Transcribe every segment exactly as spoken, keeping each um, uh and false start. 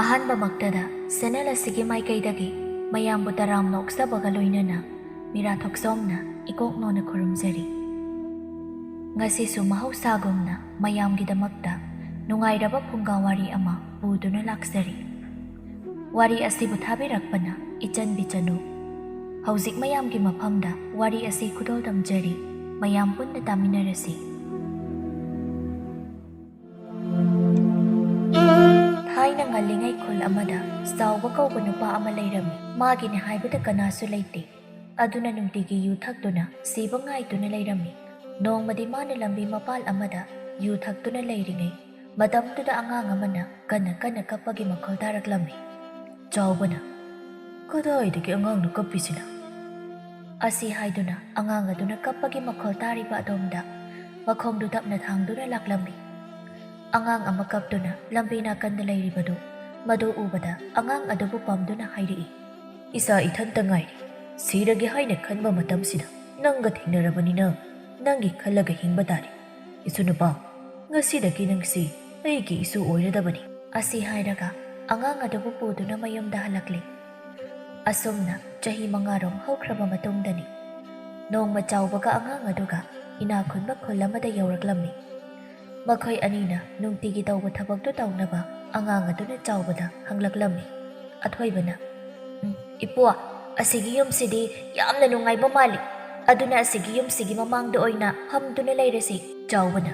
ꯑꯍꯥꯟꯕꯃꯛꯇꯗ channel ꯑꯁꯤꯒꯤ ꯃꯥꯏꯀꯩꯗꯒꯤ ꯃꯌꯥꯝꯕꯨ ꯇꯔꯥꯝꯅ ꯑꯣꯛꯆꯕꯒ ꯂꯣꯏꯅꯅ ꯃꯤꯔꯥ ꯊꯣꯛꯆꯣꯝꯅ ꯏꯀꯣꯛ ꯅꯣꯟꯅ ꯈꯨꯔꯨꯝꯖꯔꯤ꯫ ꯉꯁꯤꯁꯨ ꯃꯍꯧꯁꯥꯒꯨꯝꯅ ꯃꯌꯥꯝꯒꯤꯗꯃꯛꯇ ꯅꯨꯡꯉꯥꯏꯔꯕ ꯐꯨꯡꯒꯥ ꯋꯥꯔꯤ ꯑꯃ ꯄꯨꯗꯨꯅ ꯂꯥꯛꯆꯔꯤ꯫ ꯋꯥꯔꯤ ꯑꯁꯤꯕꯨ ꯊꯥꯕꯤꯔꯛꯄꯅ ꯏꯆꯟ ꯕꯤꯆꯅꯨ꯫ ꯍꯧꯖꯤꯛ ꯃꯌꯥꯝꯒꯤ ꯃꯐꯝꯗ ꯋꯥꯔꯤ ꯑꯁꯤ ꯈꯨꯗꯣꯜ ꯇꯝꯖꯔꯤ꯫ ꯃꯌꯥꯝ ꯄꯨꯟꯅ ꯇꯥꯃꯤꯟꯅꯔꯁꯤ꯫ ꯊꯥꯏꯅ ꯉꯜꯂꯤꯉꯩ ꯈꯨꯜ ꯑꯃꯗ ꯆꯥꯎꯕ ꯀꯧꯕ ꯅꯨꯄꯥ ꯑꯃ ꯂꯩꯔꯝꯃꯤ꯫ ꯃꯥꯒꯤꯅꯦ ꯍꯥꯏꯕꯗ ꯀꯅꯥꯁꯨ ꯂꯩꯇꯦ꯫ ꯑꯗꯨꯅ ꯅꯨꯡꯇꯤꯒꯤ ꯌꯨ ꯊꯛꯇꯨꯅ ꯁꯤꯕ ꯉꯥꯏꯗꯨꯅ ꯂꯩꯔꯝꯃꯤ꯫ ꯅꯣꯡꯃꯗꯤ ꯃꯥꯅ ꯂꯝꯕꯤ ꯃꯄꯥꯜ ꯑꯃꯗ ꯌꯨ ꯊꯛꯇꯨꯅ ꯂꯩꯔꯤꯉꯩ ꯃꯇꯝꯗꯨꯗ ꯑꯉꯥꯡ ꯑꯃꯅ ꯀꯟꯅ ꯀꯟꯅ ꯀꯞꯄꯒꯤ ꯃꯈꯣꯜ ꯇꯥꯔꯛꯂꯝꯃꯤ꯫ ꯆꯥꯎꯕꯅ, "ꯀꯗꯥꯏꯗꯒꯤ ꯑꯉꯥꯡꯅꯣ ꯀꯞꯄꯤꯁꯤꯅ?" ꯑꯁꯤ ꯍꯥꯏꯗꯨꯅ ꯑꯉꯥꯡ ꯑꯗꯨꯅ ꯀꯞꯄꯒꯤ ꯃꯈꯣꯜ ꯇꯥꯔꯤꯕ ꯑꯗꯣꯝꯗ ꯃꯈꯣꯡꯗꯨ ꯇꯞꯅ ꯊꯥꯡꯗꯨꯅ ꯂꯥꯛꯂꯝꯃꯤ꯫ ꯑꯉꯥꯡ ꯑꯃ ꯀꯞꯇꯨꯅ ꯂꯝꯕꯤ ꯅꯥꯀꯟꯗ ꯂꯩꯔꯤꯕꯗꯨ ꯃꯗꯨ ꯎꯕꯗ ꯑꯉꯥꯡ ꯑꯗꯨꯕꯨ ꯄꯝꯗꯨꯅ ꯍꯥꯏꯔꯛꯏ, "ꯏꯁꯥ ꯏꯊꯟꯇ ꯉꯥꯏꯔꯤ꯫ ꯁꯤꯔꯒꯦ ꯍꯥꯏꯅ ꯈꯟꯕ ꯃꯇꯝꯁꯤꯗ ꯅꯪꯒ ꯊꯦꯡꯅꯔꯕꯅꯤꯅ ꯅꯪꯒꯤ ꯈꯜꯂꯒ ꯍꯤꯡꯕ ꯇꯥꯔꯦ, ꯏꯁꯨ ꯅꯨꯄꯥ꯫ ꯉꯁꯤꯗꯒꯤ ꯅꯪꯁꯤ ꯑꯩꯒꯤ ꯏꯁꯨ ꯑꯣꯏꯔꯗꯕꯅꯤ"꯫ ꯑꯁꯤ ꯍꯥꯏꯔꯒ ꯑꯉꯥꯡ ꯑꯗꯨꯕꯨ ꯄꯨꯗꯨꯅ ꯃꯌꯨꯝꯗ ꯍꯜꯂꯛꯂꯦ꯫ ꯑꯁꯨꯝꯅ ꯆꯍꯤ ꯃꯉꯥꯔꯣꯝ ꯍꯧꯈ꯭ꯔꯕ ꯃꯇꯨꯡꯗꯅꯤ꯫ ꯅꯣꯡꯃ ꯆꯥꯎꯕꯒ ꯑꯉꯥꯡ ꯑꯗꯨꯒ ꯏꯅꯥꯛ ꯈꯨꯟꯕ ꯈꯨꯜ ꯑꯃꯗ ꯌꯧꯔꯛꯂꯝꯃꯤ꯫ ꯃꯈꯣꯏ ꯑꯅꯤꯅ ꯅꯨꯡꯇꯤꯒꯤ ꯇꯧꯕ ꯊꯕꯛꯇꯨ ꯇꯧꯅꯕ ꯑꯉꯥꯡ ꯑꯗꯨꯅ ꯆꯥꯎꯕꯗ ꯍꯪꯂꯛꯂꯝꯃꯤ꯫ ꯑꯊꯣꯏꯕꯅ, "ꯎꯝ, ꯏꯄꯨ, ꯑꯁꯤꯒꯤ ꯌꯨꯝꯁꯤꯗꯤ ꯌꯥꯝꯅ ꯅꯨꯡꯉꯥꯏꯕ ꯃꯥꯜꯂꯤ꯫ ꯑꯗꯨꯅ ꯑꯁꯤꯒꯤ ꯌꯨꯝꯁꯤꯒꯤ ꯃꯃꯥꯡꯗ ꯑꯣꯏꯅ ꯐꯝꯗꯨꯅ ꯂꯩꯔꯁꯤ"꯫ ꯆꯥꯎꯕꯅ,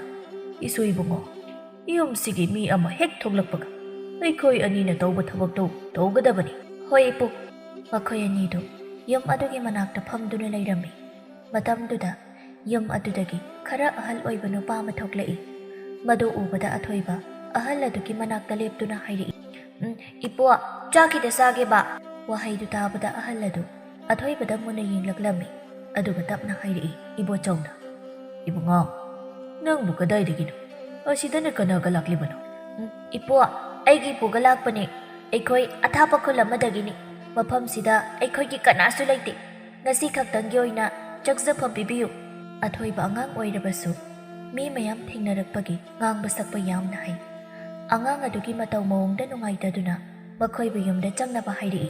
"ꯏꯁꯨ ꯏꯕꯨꯡꯉꯣ, ꯌꯨꯝꯁꯤꯒꯤ ꯃꯤ ꯑꯃ ꯍꯦꯛ ꯊꯣꯛꯂꯛꯄꯒ ꯑꯩꯈꯣꯏ ꯑꯅꯤꯅ ꯇꯧꯕ ꯊꯕꯛꯇꯨ ꯇꯧꯒꯗꯕꯅꯤ"꯫ "ꯍꯣꯏ ꯏꯄꯨ"꯫ ꯃꯈꯣꯏ ꯑꯅꯤꯗꯨ ꯌꯨꯝ ꯑꯗꯨꯒꯤ ꯃꯅꯥꯛꯇ ꯐꯝꯗꯨꯅ ꯂꯩꯔꯝꯃꯤ꯫ ꯃꯇꯝꯗꯨꯗ ꯌꯨꯝ ꯑꯗꯨꯗꯒꯤ ꯈꯔ ꯑꯍꯜ ꯑꯣꯏꯕ ꯅꯨꯄꯥ ꯑꯃ ꯊꯣꯛꯂꯛꯏ꯫ ꯃꯗꯨ ꯎꯕꯗ ꯑꯊꯣꯏꯕ ꯑꯍꯜ ꯑꯗꯨꯒꯤ ꯃꯅꯥꯛꯇ ꯂꯦꯞꯇꯨꯅ ꯍꯥꯏꯔꯛꯏ, "ꯎꯝ, ꯏꯄꯨ, ꯆꯥꯛ ꯈꯤꯇ ꯆꯥꯒꯦꯕ"꯫ ꯋꯥꯍꯩꯗꯨ ꯇꯥꯕꯗ ꯑꯍꯜ ꯑꯗꯨ ꯑꯊꯣꯏꯕꯗ ꯃꯨꯟꯅ ꯌꯦꯡꯂꯛꯂꯝꯃꯤ꯫ ꯑꯗꯨꯒ ꯇꯞꯅ ꯍꯥꯏꯔꯛꯏ ꯏꯕꯣꯆꯧꯅ, "ꯏꯕꯨꯡꯉꯣ, ꯅꯪꯕꯨ ꯀꯗꯥꯏꯗꯒꯤꯅꯣ? ꯑꯁꯤꯗꯅ ꯀꯅꯥꯒ ꯂꯥꯛꯂꯤꯕꯅꯣ?" "ꯎꯝ, ꯏꯄꯨ, ꯑꯩꯒꯤ ꯏꯄꯨꯒ ꯂꯥꯛꯄꯅꯦ꯫ ꯑꯩꯈꯣꯏ ꯑꯊꯥꯞꯄ ꯈꯨꯜ ꯑꯃꯗꯒꯤꯅꯤ꯫ ꯃꯐꯝꯁꯤꯗ ꯑꯩꯈꯣꯏꯒꯤ ꯀꯅꯥꯁꯨ ꯂꯩꯇꯦ꯫ ꯉꯁꯤ ꯈꯛꯇꯪꯒꯤ ꯑꯣꯏꯅ ꯆꯥꯛ ꯆꯥꯐꯝ ꯄꯤꯕꯤꯌꯨ"꯫ ꯑꯊꯣꯏꯕ ꯑꯉꯥꯡ ꯑꯣꯏꯔꯕꯁꯨ ꯃꯤ ꯃꯌꯥꯝ ꯊꯦꯡꯅꯔꯛꯄꯒꯤ ꯉꯥꯡꯕ ꯁꯛꯄ ꯌꯥꯝꯅ ꯍꯩ꯫ ꯑꯉꯥꯡ ꯑꯗꯨꯒꯤ ꯃꯇꯧ ꯃꯑꯣꯡꯗ ꯅꯨꯡꯉꯥꯏꯇꯗꯨꯅ ꯃꯈꯣꯏꯕꯨ ꯌꯨꯝꯗ ꯆꯪꯅꯕ ꯍꯥꯏꯔꯛꯏ꯫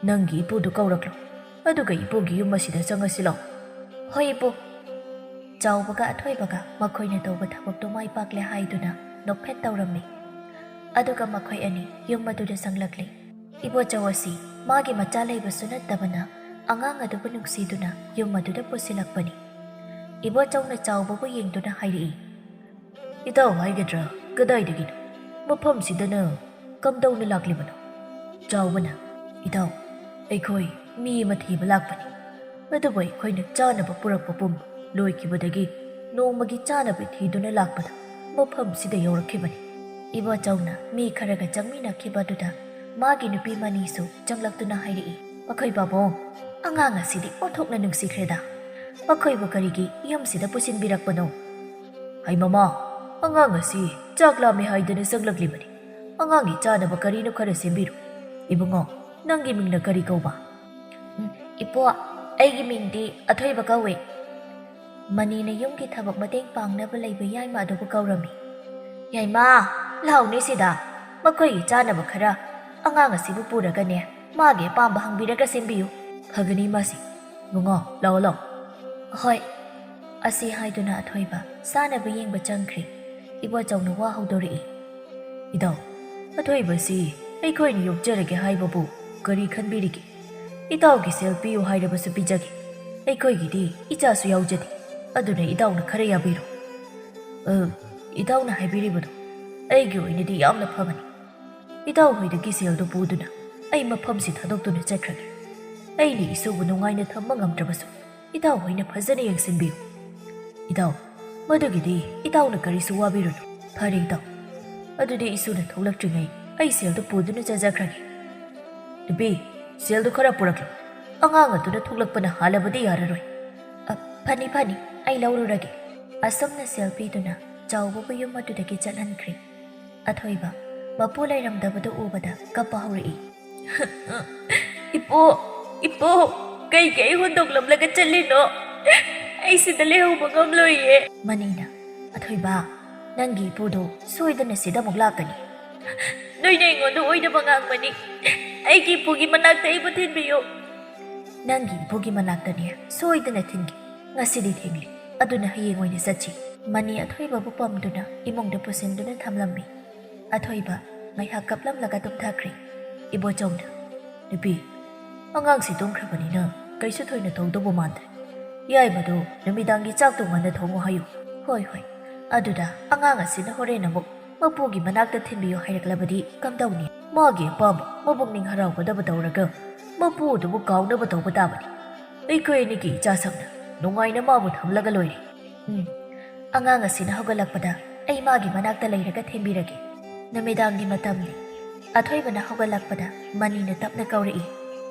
"ꯅꯪꯒꯤ ꯏꯄꯨꯗꯨ ꯀꯧꯔꯛꯂꯣ, ꯑꯗꯨꯒ ꯏꯄꯨꯒꯤ ꯌꯨꯝ ꯑꯁꯤꯗ ꯆꯪꯉꯁꯤ ꯂꯥꯎ꯫" "ꯍꯣꯏ ꯏꯄꯨ꯫" ꯆꯥꯎꯕꯒ ꯑꯊꯣꯏꯕꯒ ꯃꯈꯣꯏꯅ ꯇꯧꯕ ꯊꯕꯛꯇꯨ ꯃꯥꯏ ꯄꯥꯛꯂꯦ ꯍꯥꯏꯗꯨꯅ ꯅꯣꯛꯐꯦꯠ ꯇꯧꯔꯝꯃꯤ꯫ ꯑꯗꯨꯒ ꯃꯈꯣꯏ ꯑꯅꯤ ꯌꯨꯝ ꯑꯗꯨꯗ ꯆꯪꯂꯛꯂꯤ꯫ ꯏꯕꯣꯆꯧ ꯑꯁꯤ ꯃꯥꯒꯤ ꯃꯆꯥ ꯂꯩꯕꯁꯨ ꯅꯠꯇꯕꯅ ꯑꯉꯥꯡ ꯑꯗꯨꯕꯨ ꯅꯨꯡꯁꯤꯗꯨꯅ ꯌꯨꯝ ꯑꯗꯨꯗ ꯄꯨꯁꯤꯜꯂꯛꯄꯅꯤ꯫ ꯏꯕꯣꯆꯧꯅ ꯆꯥꯎꯕꯕꯨ ꯌꯦꯡꯗꯨꯅ ꯍꯥꯏꯔꯛꯏ, "ꯏꯇꯥꯎ ꯍꯥꯏꯒꯗ꯭ꯔꯥ, ꯀꯗꯥꯏꯗꯒꯤꯅꯣ? ꯃꯐꯝꯁꯤꯗꯅ ꯀꯝꯗꯧꯅ ꯂꯥꯛꯂꯤꯕꯅꯣ?" ꯆꯥꯎꯕꯅ, "ꯏꯇꯥꯎ, ꯑꯩꯈꯣꯏ ꯃꯤ ꯑꯃ ꯊꯤꯕ ꯂꯥꯛꯄꯅꯤ꯫ ꯑꯗꯨꯕꯨ ꯑꯩꯈꯣꯏꯅ ꯆꯥꯅꯕ ꯄꯨꯔꯛꯄ ꯄꯨꯝꯕ ꯂꯣꯏꯈꯤꯕꯗꯒꯤ ꯅꯣꯡꯃꯒꯤ ꯆꯥꯅꯕ ꯊꯤꯗꯨꯅ ꯂꯥꯛꯄꯗ ꯃꯐꯝꯁꯤꯗ ꯌꯧꯔꯛꯈꯤꯕꯅꯤ꯫" ꯏꯕꯣꯆꯧꯅ ꯃꯤ ꯈꯔꯒ ꯆꯪꯃꯤꯟꯅꯈꯤꯕ ꯑꯗꯨꯗ ꯃꯥꯒꯤ ꯅꯨꯄꯤ ꯃꯅꯤꯁꯨ ꯆꯪꯂꯛꯇꯨꯅ ꯍꯥꯏꯔꯛꯏ, "ꯃꯈꯣꯏ ꯄꯥꯕꯨꯡ, ꯑꯉꯥꯡ ꯑꯁꯤꯗꯤ ꯑꯣꯟꯊꯣꯛꯅ ꯅꯨꯡꯁꯤꯈ꯭ꯔꯦꯗ꯫ ꯃꯈꯣꯏꯕꯨ ꯀꯔꯤꯒꯤ ꯌꯨꯝꯁꯤꯗ ꯄꯨꯁꯤꯟꯕꯤꯔꯛꯄꯅꯣ?" "ꯍꯩ ꯃꯃꯥ, ꯑꯉꯥꯡ ꯑꯁꯤ ꯆꯥꯛ ꯂꯥꯝꯃꯦ ꯍꯥꯏꯗꯅ ꯆꯪꯂꯛꯂꯤꯕꯅꯤ꯫ ꯑꯉꯥꯡꯒꯤ ꯆꯥꯅꯕ ꯀꯔꯤꯅꯣ ꯈꯔ ꯁꯦꯝꯕꯤꯔꯣ꯫ ꯏꯕꯨꯡꯉꯣ, ꯅꯪꯒꯤ ꯃꯤꯡꯅ ꯀꯔꯤ ꯀꯧꯕ?" "ꯎꯝ, ꯏꯄꯣ, ꯑꯩꯒꯤ ꯃꯤꯡꯗꯤ ꯑꯊꯣꯏꯕ ꯀꯧꯏ꯫" ꯃꯅꯤꯅ ꯌꯨꯝꯒꯤ ꯊꯕꯛ ꯃꯇꯦꯡ ꯄꯥꯡꯅꯕ ꯂꯩꯕ ꯌꯥꯏꯃ ꯑꯗꯨꯕꯨ ꯀꯧꯔꯝꯃꯤ꯫ "ꯌꯥꯏꯃ, ꯂꯥꯎꯅꯦ ꯁꯤꯗ꯫ ꯃꯈꯣꯏꯒꯤ ꯆꯥꯅꯕ ꯈꯔ ꯑꯉꯥꯡ ꯑꯁꯤꯕꯨ ꯄꯨꯔꯒꯅꯦ, ꯃꯥꯒꯤ ꯑꯄꯥꯝꯕ ꯍꯪꯕꯤꯔꯒ ꯁꯦꯝꯕꯤꯌꯨ꯫" "ꯐꯒꯅꯤ ꯃꯥꯁꯤ꯫ ꯏꯕꯨꯡꯉꯣ, ꯂꯥꯛꯑꯣ, ꯂꯥꯛꯑꯣ꯫" "ꯍꯣꯏ꯫" ꯑꯁꯤ ꯍꯥꯏꯗꯨꯅ ꯑꯊꯣꯏꯕ ꯆꯥꯅꯕ ꯌꯦꯡꯕ ꯆꯪꯈ꯭ꯔꯦ꯫ ꯏꯕꯣꯆꯧꯅ ꯋꯥ ꯍꯧꯗꯣꯔꯛꯏ꯫ "ꯏꯇꯥꯎ, ꯑꯊꯣꯏꯕꯁꯤ ꯑꯩꯈꯣꯏꯅ ꯌꯣꯛꯆꯔꯒꯦ ꯍꯥꯏꯕꯕꯨ ꯀꯔꯤ ꯈꯟꯕꯤꯔꯤꯒꯦ? ꯏꯇꯥꯎꯒꯤ ꯁꯦꯜ ꯄꯤꯌꯨ ꯍꯥꯏꯔꯕꯁꯨ ꯄꯤꯖꯒꯦ꯫ ꯑꯩꯈꯣꯏꯒꯤꯗꯤ ꯏꯆꯥꯁꯨ ꯌꯥꯎꯖꯗꯦ꯫ ꯑꯗꯨꯅ ꯏꯇꯥꯎꯅ ꯈꯔ ꯌꯥꯕꯤꯔꯣ꯫" "ꯑ, ꯏꯇꯥꯎꯅ ꯍꯥꯏꯕꯤꯔꯤꯕꯗꯣ ꯑꯩꯒꯤ ꯑꯣꯏꯅꯗꯤ ꯌꯥꯝꯅ ꯐꯕꯅꯤ꯫ ꯏꯇꯥꯎ ꯍꯣꯏꯗꯒꯤ ꯁꯦꯜꯗꯨ ꯄꯨꯗꯨꯅ ꯑꯩ ꯃꯐꯝꯁꯤ ꯊꯥꯗꯣꯛꯇꯨꯅ ꯆꯠꯈ꯭ꯔꯒꯦ꯫ ꯑꯩꯅ ꯏꯁꯨꯕꯨ ꯅꯨꯡꯉꯥꯏꯅ ꯊꯝꯕ ꯉꯝꯗ꯭ꯔꯕꯁꯨ ꯏꯇꯥꯎ ꯍꯣꯏꯅ ꯐꯖꯅ ꯌꯦꯡꯁꯤꯟꯕꯤꯌꯨ꯫" "ꯏꯇꯥꯎ, ꯃꯗꯨꯒꯤꯗꯤ ꯏꯇꯥꯎꯅ ꯀꯔꯤꯁꯨ ꯋꯥꯕꯤꯔꯨꯅꯨ꯫ ꯐꯔꯦ ꯏꯇꯥꯎ, ꯑꯗꯨꯗꯤ ꯏꯁꯨꯅ ꯊꯣꯛꯂꯛꯇ꯭ꯔꯤꯉꯩ ꯑꯩ ꯁꯦꯜꯗꯨ ꯄꯨꯗꯨꯅ ꯆꯠꯆꯈ꯭ꯔꯒꯦ꯫ ꯅꯨꯄꯤ, ꯁꯦꯜꯗꯨ ꯈꯔ ꯄꯨꯔꯛꯂꯣ꯫ ꯑꯉꯥꯡ ꯑꯗꯨꯅ ꯊꯣꯛꯂꯛꯄꯅ ꯍꯥꯜꯂꯕꯗꯤ ꯌꯥꯔꯔꯣꯏ꯫" "ꯑ, ꯐꯅꯤ, ꯐꯅꯤ, ꯑꯩ ꯂꯧꯔꯨꯔꯒꯦ꯫" ꯑꯁꯨꯝꯅ ꯁꯦꯜ ꯄꯤꯗꯨꯅ ꯆꯥꯎꯕꯕꯨ ꯌꯨꯝ ꯑꯗꯨꯗꯒꯤ ꯆꯠꯍꯟꯈ꯭ꯔꯦ꯫ ꯑꯊꯣꯏꯕ ꯃꯄꯨ ꯂꯩꯔꯝꯗꯕꯗꯨ ꯎꯕꯗ ꯀꯞꯄ ꯍꯧꯔꯛꯏ꯫ "ꯏꯄꯨ, ꯏꯄꯨ, ꯀꯩꯒꯤ ꯑꯩ ꯍꯨꯟꯗꯣꯛꯂꯝꯂꯒ ꯆꯠꯂꯤꯅꯣ? ꯑꯩ ꯁꯤꯗ ꯂꯩꯍꯧꯕ ꯉꯝꯂꯣꯏꯌꯦ꯫" ꯃꯅꯤꯅ, "ꯑꯊꯣꯏꯕ, "ꯅꯪꯒꯤ ꯏꯄꯨꯗꯣ ꯁꯣꯏꯗꯅ ꯁꯤꯗ ꯑꯃꯨꯛ ꯂꯥꯛꯀꯅꯤ꯫ ꯅꯣꯏꯅ ꯑꯩꯉꯣꯟꯗ ꯑꯣꯏꯗꯕ ꯉꯥꯡꯕꯅꯤ꯫ ꯑꯩꯒꯤ ꯏꯄꯨꯒꯤ ꯃꯅꯥꯛꯇ ꯑꯩꯕꯨ ꯊꯤꯟꯕꯤꯌꯨ꯫ ꯅꯪꯒꯤ ꯏꯄꯨꯒꯤ ꯃꯅꯥꯛꯇꯅꯦ ꯁꯣꯏꯗꯅ ꯊꯤꯟꯒꯦ꯫ ꯉꯁꯤꯗꯤ ꯊꯦꯡꯂꯤ, ꯑꯗꯨꯅ ꯍꯌꯦꯡ ꯑꯣꯏꯅ ꯆꯠꯁꯤ꯫" ꯃꯅꯤ ꯑꯊꯣꯏꯕꯕꯨ ꯄꯝꯗꯨꯅ ꯏꯃꯨꯡꯗ ꯄꯨꯁꯤꯟꯗꯨꯅ ꯊꯝꯂꯝꯃꯤ꯫ ꯑꯊꯣꯏꯕ ꯉꯥꯏꯍꯥꯛ ꯀꯞꯂꯝꯂꯒ ꯇꯨꯝꯊꯈ꯭ꯔꯦ꯫ ꯏꯕꯣꯆꯧꯅ, "ꯅꯨꯄꯤ, ꯑꯉꯥꯡꯁꯤ ꯇꯨꯝꯈ꯭ꯔꯕꯅꯤꯅ ꯀꯩꯁꯨ ꯊꯣꯏꯅ ꯇꯧꯗꯧꯕ ꯃꯥꯟꯗ꯭ꯔꯦ꯫ ꯌꯥꯏꯃꯗꯣ ꯅꯨꯃꯤꯗꯥꯡꯒꯤ ꯆꯥꯛꯇꯣ ꯉꯟꯅ ꯊꯣꯡꯉꯨ ꯍꯥꯏꯌꯨ꯫" "ꯍꯣꯏ, ꯍꯣꯏ꯫ ꯑꯗꯨꯗ ꯑꯉꯥꯡ ꯑꯁꯤꯅ ꯍꯣꯔꯦꯟ ꯑꯃꯨꯛ ꯃꯄꯨꯒꯤ ꯃꯅꯥꯛꯇ ꯊꯤꯟꯕꯤꯌꯨ ꯍꯥꯏꯔꯛꯂꯕꯗꯤ ꯀꯝꯗꯧꯅꯤ? ꯃꯥꯒꯤ ꯑꯄꯥꯝꯕ ꯃꯄꯨꯛꯅꯤꯡ ꯍꯔꯥꯎꯒꯗꯕ ꯇꯧꯔꯒ ꯃꯄꯨ ꯑꯗꯨꯕꯨ ꯀꯥꯎꯅꯕ ꯇꯧꯕ ꯇꯥꯕꯅꯤ꯫ ꯑꯩꯈꯣꯏ ꯑꯅꯤꯒꯤ ꯏꯆꯥꯁꯛꯅ ꯅꯨꯡꯉꯥꯏꯅ ꯃꯥꯕꯨ ꯊꯝꯂꯒ ꯂꯣꯏꯔꯦ꯫" "ꯎꯝ, ꯑꯉꯥꯡ ꯑꯁꯤꯅ ꯍꯧꯒꯠꯂꯛꯄꯗ ꯑꯩ ꯃꯥꯒꯤ ꯃꯅꯥꯛꯇ ꯂꯩꯔꯒ ꯊꯦꯝꯕꯤꯔꯒꯦ꯫" ꯅꯨꯃꯤꯗꯥꯡꯒꯤ ꯃꯇꯝꯅꯤ꯫ ꯑꯊꯣꯏꯕꯅ ꯍꯧꯒꯠꯂꯛꯄꯗ ꯃꯅꯤꯅ ꯇꯞꯅ ꯀꯧꯔꯛꯏ,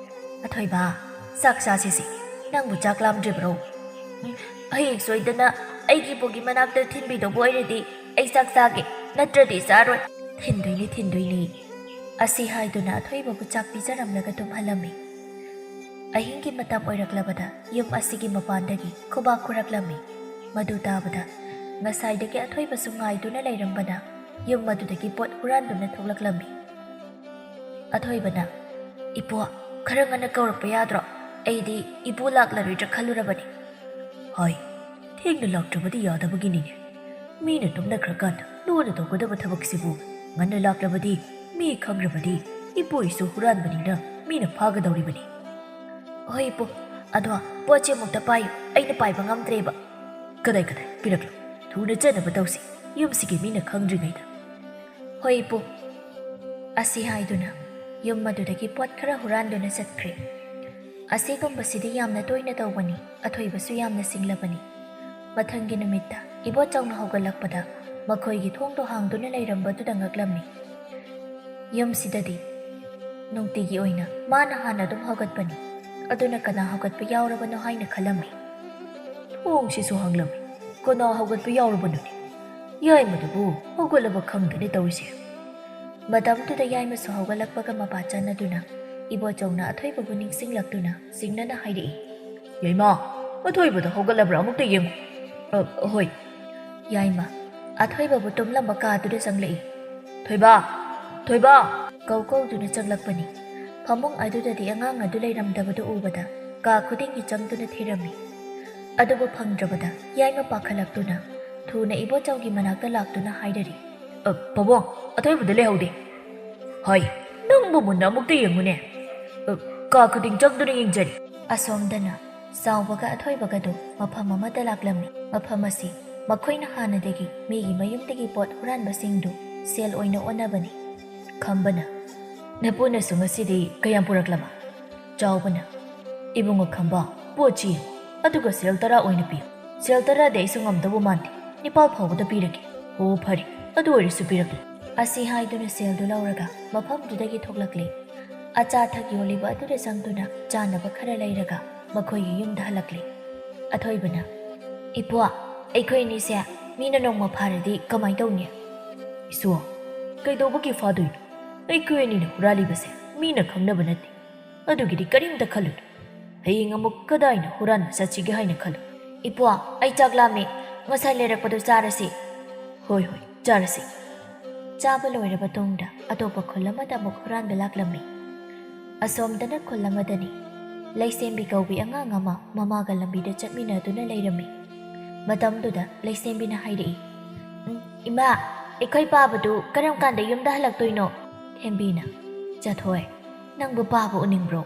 "ꯑꯊꯣꯏꯕ, ꯆꯥꯛ ꯆꯥꯁꯤꯁꯦ꯫ ꯅꯪꯕꯨ ꯆꯥꯛ ꯂꯥꯝꯗ꯭ꯔꯤꯕ꯭ꯔꯣ?" "ꯎꯝ, ꯍꯌꯦꯡ ꯁꯣꯏꯗꯅ ꯑꯩꯒꯤ ꯏꯄꯨꯒꯤ ꯃꯅꯥꯛꯇ ꯊꯤꯟꯕꯤꯗꯧꯕ ꯑꯣꯏꯔꯗꯤ ꯑꯩ ꯆꯥꯛ ꯆꯥꯒꯦ, ꯅꯠꯇ꯭ꯔꯗꯤ ꯆꯥꯔꯣꯏ꯫" "ꯊꯤꯟꯗꯣꯏꯅꯤ, ꯊꯤꯟꯗꯣꯏꯅꯤ꯫" ꯑꯁꯤ ꯍꯥꯏꯗꯨꯅ ꯑꯊꯣꯏꯕꯕꯨ ꯆꯥꯛ ꯄꯤꯖꯔꯝꯂꯒ ꯇꯨꯝꯍꯜꯂꯝꯃꯤ꯫ ꯑꯍꯤꯡꯒꯤ ꯃꯇꯝ ꯑꯣꯏꯔꯛꯂꯕꯗ ꯌꯨꯝ ꯑꯁꯤꯒꯤ ꯃꯄꯥꯟꯗꯒꯤ ꯈꯨꯕꯥꯛ ꯈꯨꯔꯛꯂꯝꯃꯤ꯫ ꯃꯗꯨ ꯇꯥꯕꯗ ꯉꯁꯥꯏꯗꯒꯤ ꯑꯊꯣꯏꯕꯁꯨ ꯉꯥꯏꯗꯨꯅ ꯂꯩꯔꯝꯕꯅ ꯌꯨꯝ ꯑꯗꯨꯗꯒꯤ ꯄꯣꯠ ꯍꯨꯔꯥꯟꯗꯨꯅ ꯊꯣꯛꯂꯛꯂꯝꯃꯤ꯫ ꯑꯊꯣꯏꯕꯅ, "ꯏꯄꯨ, ꯈꯔ ꯉꯟꯅ ꯀꯧꯔꯛꯄ ꯌꯥꯗ꯭ꯔꯣ? ꯑꯩꯗꯤ ꯏꯄꯨ ꯂꯥꯛꯂꯔꯣꯏꯗ꯭ꯔꯥ ꯈꯜꯂꯨꯔꯕꯅꯤ꯫" "ꯍꯣꯏ, ꯊꯦꯡꯅ ꯂꯥꯛꯇ꯭ꯔꯕꯗꯤ ꯌꯥꯗꯕꯒꯤꯅꯤꯅꯦ꯫ ꯃꯤꯅ ꯇꯨꯝꯅꯈ꯭ꯔꯀꯥꯟꯗ ꯂꯨꯅ ꯇꯧꯒꯗꯕ ꯊꯕꯛꯁꯤꯕꯨ ꯉꯟꯅ ꯂꯥꯛꯂꯕꯗꯤ ꯃꯤ ꯈꯪꯈ꯭ꯔꯕꯗꯤ ꯏꯄꯨ ꯏꯁꯨ ꯍꯨꯔꯥꯟꯕꯅꯤꯅ ꯃꯤꯅ ꯐꯥꯒꯗꯧꯔꯤꯕꯅꯤ꯫" "ꯍꯣꯏ ꯏꯄꯨ, ꯑꯗꯣ ꯄꯣꯠꯁꯦ ꯑꯃꯨꯛꯇ ꯄꯥꯏꯌꯨ, ꯑꯩꯅ ꯄꯥꯏꯕ ꯉꯝꯗ꯭ꯔꯦꯕ꯫" "ꯀꯗꯥꯏ ꯀꯗꯥꯏ? ꯄꯤꯔꯛꯂꯣ, ꯊꯨꯅ ꯆꯠꯅꯕ ꯇꯧꯁꯤ, ꯌꯨꯝꯁꯤꯒꯤ ꯃꯤꯅ ꯈꯪꯗ꯭ꯔꯤꯉꯩꯗ꯫" "ꯍꯣꯏ ꯏꯄꯨ꯫" ꯑꯁꯤ ꯍꯥꯏꯗꯨꯅ ꯌꯨꯝ ꯑꯗꯨꯗꯒꯤ ꯄꯣꯠ ꯈꯔ ꯍꯨꯔꯥꯟꯗꯨꯅ ꯆꯠꯈ꯭ꯔꯦ꯫ ꯑꯁꯤꯒꯨꯝꯕꯁꯤꯗꯤ ꯌꯥꯝꯅ ꯇꯣꯏꯅ ꯇꯧꯕꯅꯤ, ꯑꯊꯣꯏꯕꯁꯨ ꯌꯥꯝꯅ ꯁꯤꯡꯂꯕꯅꯤ꯫ ꯃꯊꯪꯒꯤ ꯅꯨꯃꯤꯠꯇ ꯏꯕꯣꯆꯧꯅ ꯍꯧꯒꯠꯂꯛꯄꯗ ꯃꯈꯣꯏꯒꯤ ꯊꯣꯡꯗꯣ ꯍꯥꯡꯗꯨꯅ ꯂꯩꯔꯝꯕꯗꯨꯗ ꯉꯛꯂꯝꯃꯤ꯫ ꯌꯨꯝꯁꯤꯗꯗꯤ ꯅꯨꯡꯇꯤꯒꯤ ꯑꯣꯏꯅ ꯃꯥꯅ ꯍꯥꯟꯅ ꯑꯗꯨꯝ ꯍꯧꯒꯠꯄꯅꯤ꯫ ꯑꯗꯨꯅ ꯀꯅꯥ ꯍꯧꯒꯠꯄ ꯌꯥꯎꯔꯕꯅꯣ ꯍꯥꯏꯅ ꯈꯜꯂꯝꯃꯤ꯫ "ꯊꯣꯡꯁꯤꯁꯨ ꯍꯥꯡꯂꯝꯃꯤ, ꯀꯅꯥ ꯍꯧꯒꯠꯄ ꯌꯥꯎꯔꯕꯅꯣꯅꯦ? ꯌꯥꯏꯃꯗꯨꯕꯨ ꯍꯧꯒꯠꯂꯕ ꯈꯪꯗꯦꯅꯦ ꯇꯧꯔꯤꯁꯦ꯫" ꯃꯇꯝꯗꯨꯗ ꯌꯥꯏꯃꯁꯨ ꯍꯧꯒꯠꯂꯛꯄꯒ ꯃꯄꯥ ꯆꯥꯟꯅꯗꯨꯅ ꯏꯕꯣꯆꯧꯅ ꯑꯊꯣꯏꯕꯕꯨ ꯅꯤꯡꯁꯤꯡꯂꯛꯇꯨꯅ ꯆꯤꯡꯅꯅ ꯍꯥꯏꯔꯛꯏ, "ꯌꯥꯏꯃ, ꯑꯊꯣꯏꯕꯗꯣ ꯍꯧꯒꯠꯂꯕ꯭ꯔꯥ? ꯑꯃꯨꯛꯇ ꯌꯦꯡꯉꯨ꯫" "ꯑ, ꯍꯣꯏ꯫" ꯌꯥꯏꯃ, ꯑꯊꯣꯏꯕꯕꯨ ꯇꯨꯝꯂꯝꯕ ꯀꯥꯗꯨꯗ ꯆꯪꯂꯛꯏ꯫ "ꯊꯣꯏꯕ! ꯊꯣꯏꯕ!" ꯀꯧ ꯀꯧꯗꯨꯅ ꯆꯪꯂꯛꯄꯅꯤ꯫ ꯐꯃꯨꯡ ꯑꯗꯨꯗꯗꯤ ꯑꯉꯥꯡ ꯑꯗꯨ ꯂꯩꯔꯝꯗꯕꯗꯨ ꯎꯕꯗ ꯀꯥ ꯈꯨꯗꯤꯡꯒꯤ ꯆꯪꯗꯨꯅ ꯊꯤꯔꯝꯃꯤ꯫ ꯑꯗꯨꯕꯨ ꯐꯪꯗ꯭ꯔꯕꯗ ꯌꯥꯏꯃ ꯄꯥꯈꯠꯂꯛꯇꯨꯅ ꯊꯨꯅ ꯏꯕꯣꯆꯧꯒꯤ ꯃꯅꯥꯛꯇ ꯂꯥꯛꯇꯨꯅ ꯍꯥꯏꯔꯔꯤ꯫ "ꯑ, ꯄꯥꯕꯨꯡ, ꯑꯊꯣꯏꯕꯗ ꯂꯩꯍꯧꯗꯦ꯫" "ꯍꯥꯏ, ꯅꯪꯕꯨ ꯃꯨꯟꯅ ꯑꯃꯨꯛꯇ ꯌꯦꯡꯉꯨꯅꯦ꯫ ꯑ, ꯀꯥ ꯈꯨꯗꯤꯡ ꯆꯪꯗꯨꯅ ꯌꯦꯡꯖꯔꯤ꯫" ꯑꯁꯣꯝꯗꯅ ꯆꯥꯎꯕꯒ ꯑꯊꯣꯏꯕꯒꯗꯨ ꯃꯐꯝ ꯑꯃꯗ ꯂꯥꯛꯂꯝꯃꯤ꯫ ꯃꯐꯝ ꯑꯁꯤ ꯃꯈꯣꯏꯅ ꯍꯥꯟꯅꯗꯒꯤ ꯃꯤꯒꯤ ꯃꯌꯨꯝꯗꯒꯤ ꯄꯣꯠ ꯍꯨꯔꯥꯟꯕꯁꯤꯡꯗꯨ ꯁꯦꯜ ꯑꯣꯏꯅ ꯑꯣꯟꯅꯕꯅꯤ꯫ ꯈꯝꯕꯅ, "ꯅꯄꯨꯅꯁꯨ ꯉꯁꯤꯗꯤ ꯀꯌꯥꯝ ꯄꯨꯔꯛꯂꯕ?" ꯆꯥꯎꯕꯅ, "ꯏꯕꯨꯡꯉꯣ ꯈꯝꯕ, ꯄꯣꯠꯁꯤ ꯌꯦꯡꯉꯨ, ꯑꯗꯨꯒ ꯁꯦꯜ ꯇꯔꯥ ꯑꯣꯏꯅ ꯄꯤꯌꯨ꯫ ꯁꯦꯜ ꯇꯔꯥꯗꯤ ꯑꯩꯁꯨ ꯉꯝꯗꯧꯕ ꯃꯥꯟꯗꯦ, ꯅꯤꯄꯥꯜ ꯐꯥꯎꯕꯗ ꯄꯤꯔꯒꯦ꯫" "ꯑꯣ, ꯐꯔꯦ, ꯑꯗꯨ ꯑꯣꯏꯔꯁꯨ ꯄꯤꯔꯛꯂꯣ꯫" ꯑꯁꯤ ꯍꯥꯏꯗꯨꯅ ꯁꯦꯜꯗꯨ ꯂꯧꯔꯒ ꯃꯐꯝꯗꯨꯗꯒꯤ ꯊꯣꯛꯂꯛꯂꯦ꯫ ꯑꯆꯥ ꯑꯊꯛ ꯌꯣꯜꯂꯤꯕ ꯑꯗꯨꯗ ꯆꯪꯗꯨꯅ ꯆꯥꯅꯕ ꯈꯔ ꯂꯩꯔꯒ ꯃꯈꯣꯏꯒꯤ ꯌꯨꯝꯗ ꯍꯜꯂꯛꯂꯦ꯫ ꯑꯊꯣꯏꯕꯅ, "ꯏꯄ꯭ꯋꯥ, ꯑꯩꯈꯣꯏ ꯑꯅꯤꯁꯦ ꯃꯤꯅ ꯅꯣꯡꯃ ꯐꯥꯔꯗꯤ ꯀꯃꯥꯏ ꯇꯧꯅꯤ?" "ꯏꯁꯨ, ꯀꯩꯗꯧꯕꯒꯤ ꯐꯥꯗꯣꯏꯅꯣ? ꯑꯩꯈꯣꯏ ꯑꯅꯤꯅ ꯍꯨꯔꯥꯜꯂꯤꯕꯁꯦ ꯃꯤꯅ ꯈꯪꯅꯕ ꯅꯠꯇꯦ꯫ ꯑꯗꯨꯒꯤꯗꯤ ꯀꯔꯤꯝꯇ ꯈꯜꯂꯨꯅꯨ꯫ ꯍꯌꯦꯡ ꯑꯃꯨꯛ ꯀꯗꯥꯏꯅ ꯍꯨꯔꯥꯟꯕ ꯆꯠꯁꯤꯒꯦ ꯍꯥꯏꯅ ꯈꯜꯂꯨ꯫" "ꯏꯄ꯭ꯋꯥ, ꯑꯩ ꯆꯥꯛ ꯂꯥꯝꯃꯦ꯫ ꯉꯁꯥꯏ ꯂꯩꯔꯛꯄꯗꯨ ꯆꯥꯔꯁꯤ꯫" "ꯍꯣꯏ, ꯍꯣꯏ, ꯆꯥꯔꯁꯤ꯫" ꯆꯥꯕ ꯂꯣꯏꯔꯕ ꯇꯨꯡꯗ ꯑꯇꯣꯞꯄ ꯈꯨꯜ ꯑꯃꯗ ꯑꯃꯨꯛ ꯍꯨꯔꯥꯟꯕ ꯂꯥꯛꯂꯝꯃꯤ꯫ ꯑꯁꯣꯝꯗꯅ ꯈꯨꯜ ꯑꯃꯗꯅꯤ꯫ ꯂꯩꯁꯦꯝꯕꯤ ꯀꯧꯕꯤ ꯑꯉꯥꯡ ꯑꯃ ꯃꯃꯥꯒ ꯂꯝꯕꯤꯗ ꯆꯠꯃꯤꯟꯅꯗꯨꯅ ꯂꯩꯔꯝꯃꯤ꯫ ꯃꯇꯝꯗꯨꯗ ꯂꯩꯁꯦꯝꯕꯤꯅ ꯍꯥꯏꯔꯛꯏ, "ꯎꯝ, ꯏꯃꯥ, ꯑꯩꯈꯣꯏ ꯄꯥꯕꯗꯨ ꯀꯔꯝ ꯀꯥꯟꯗ ꯌꯨꯝꯗ ꯍꯜꯂꯛꯇꯣꯏꯅꯣ?" ꯊꯦꯝꯕꯤꯅ, "ꯆꯥꯊꯣꯏ, ꯅꯪꯕꯨ ꯄꯥꯕ ꯎꯅꯤꯡꯕ꯭ꯔꯣ?"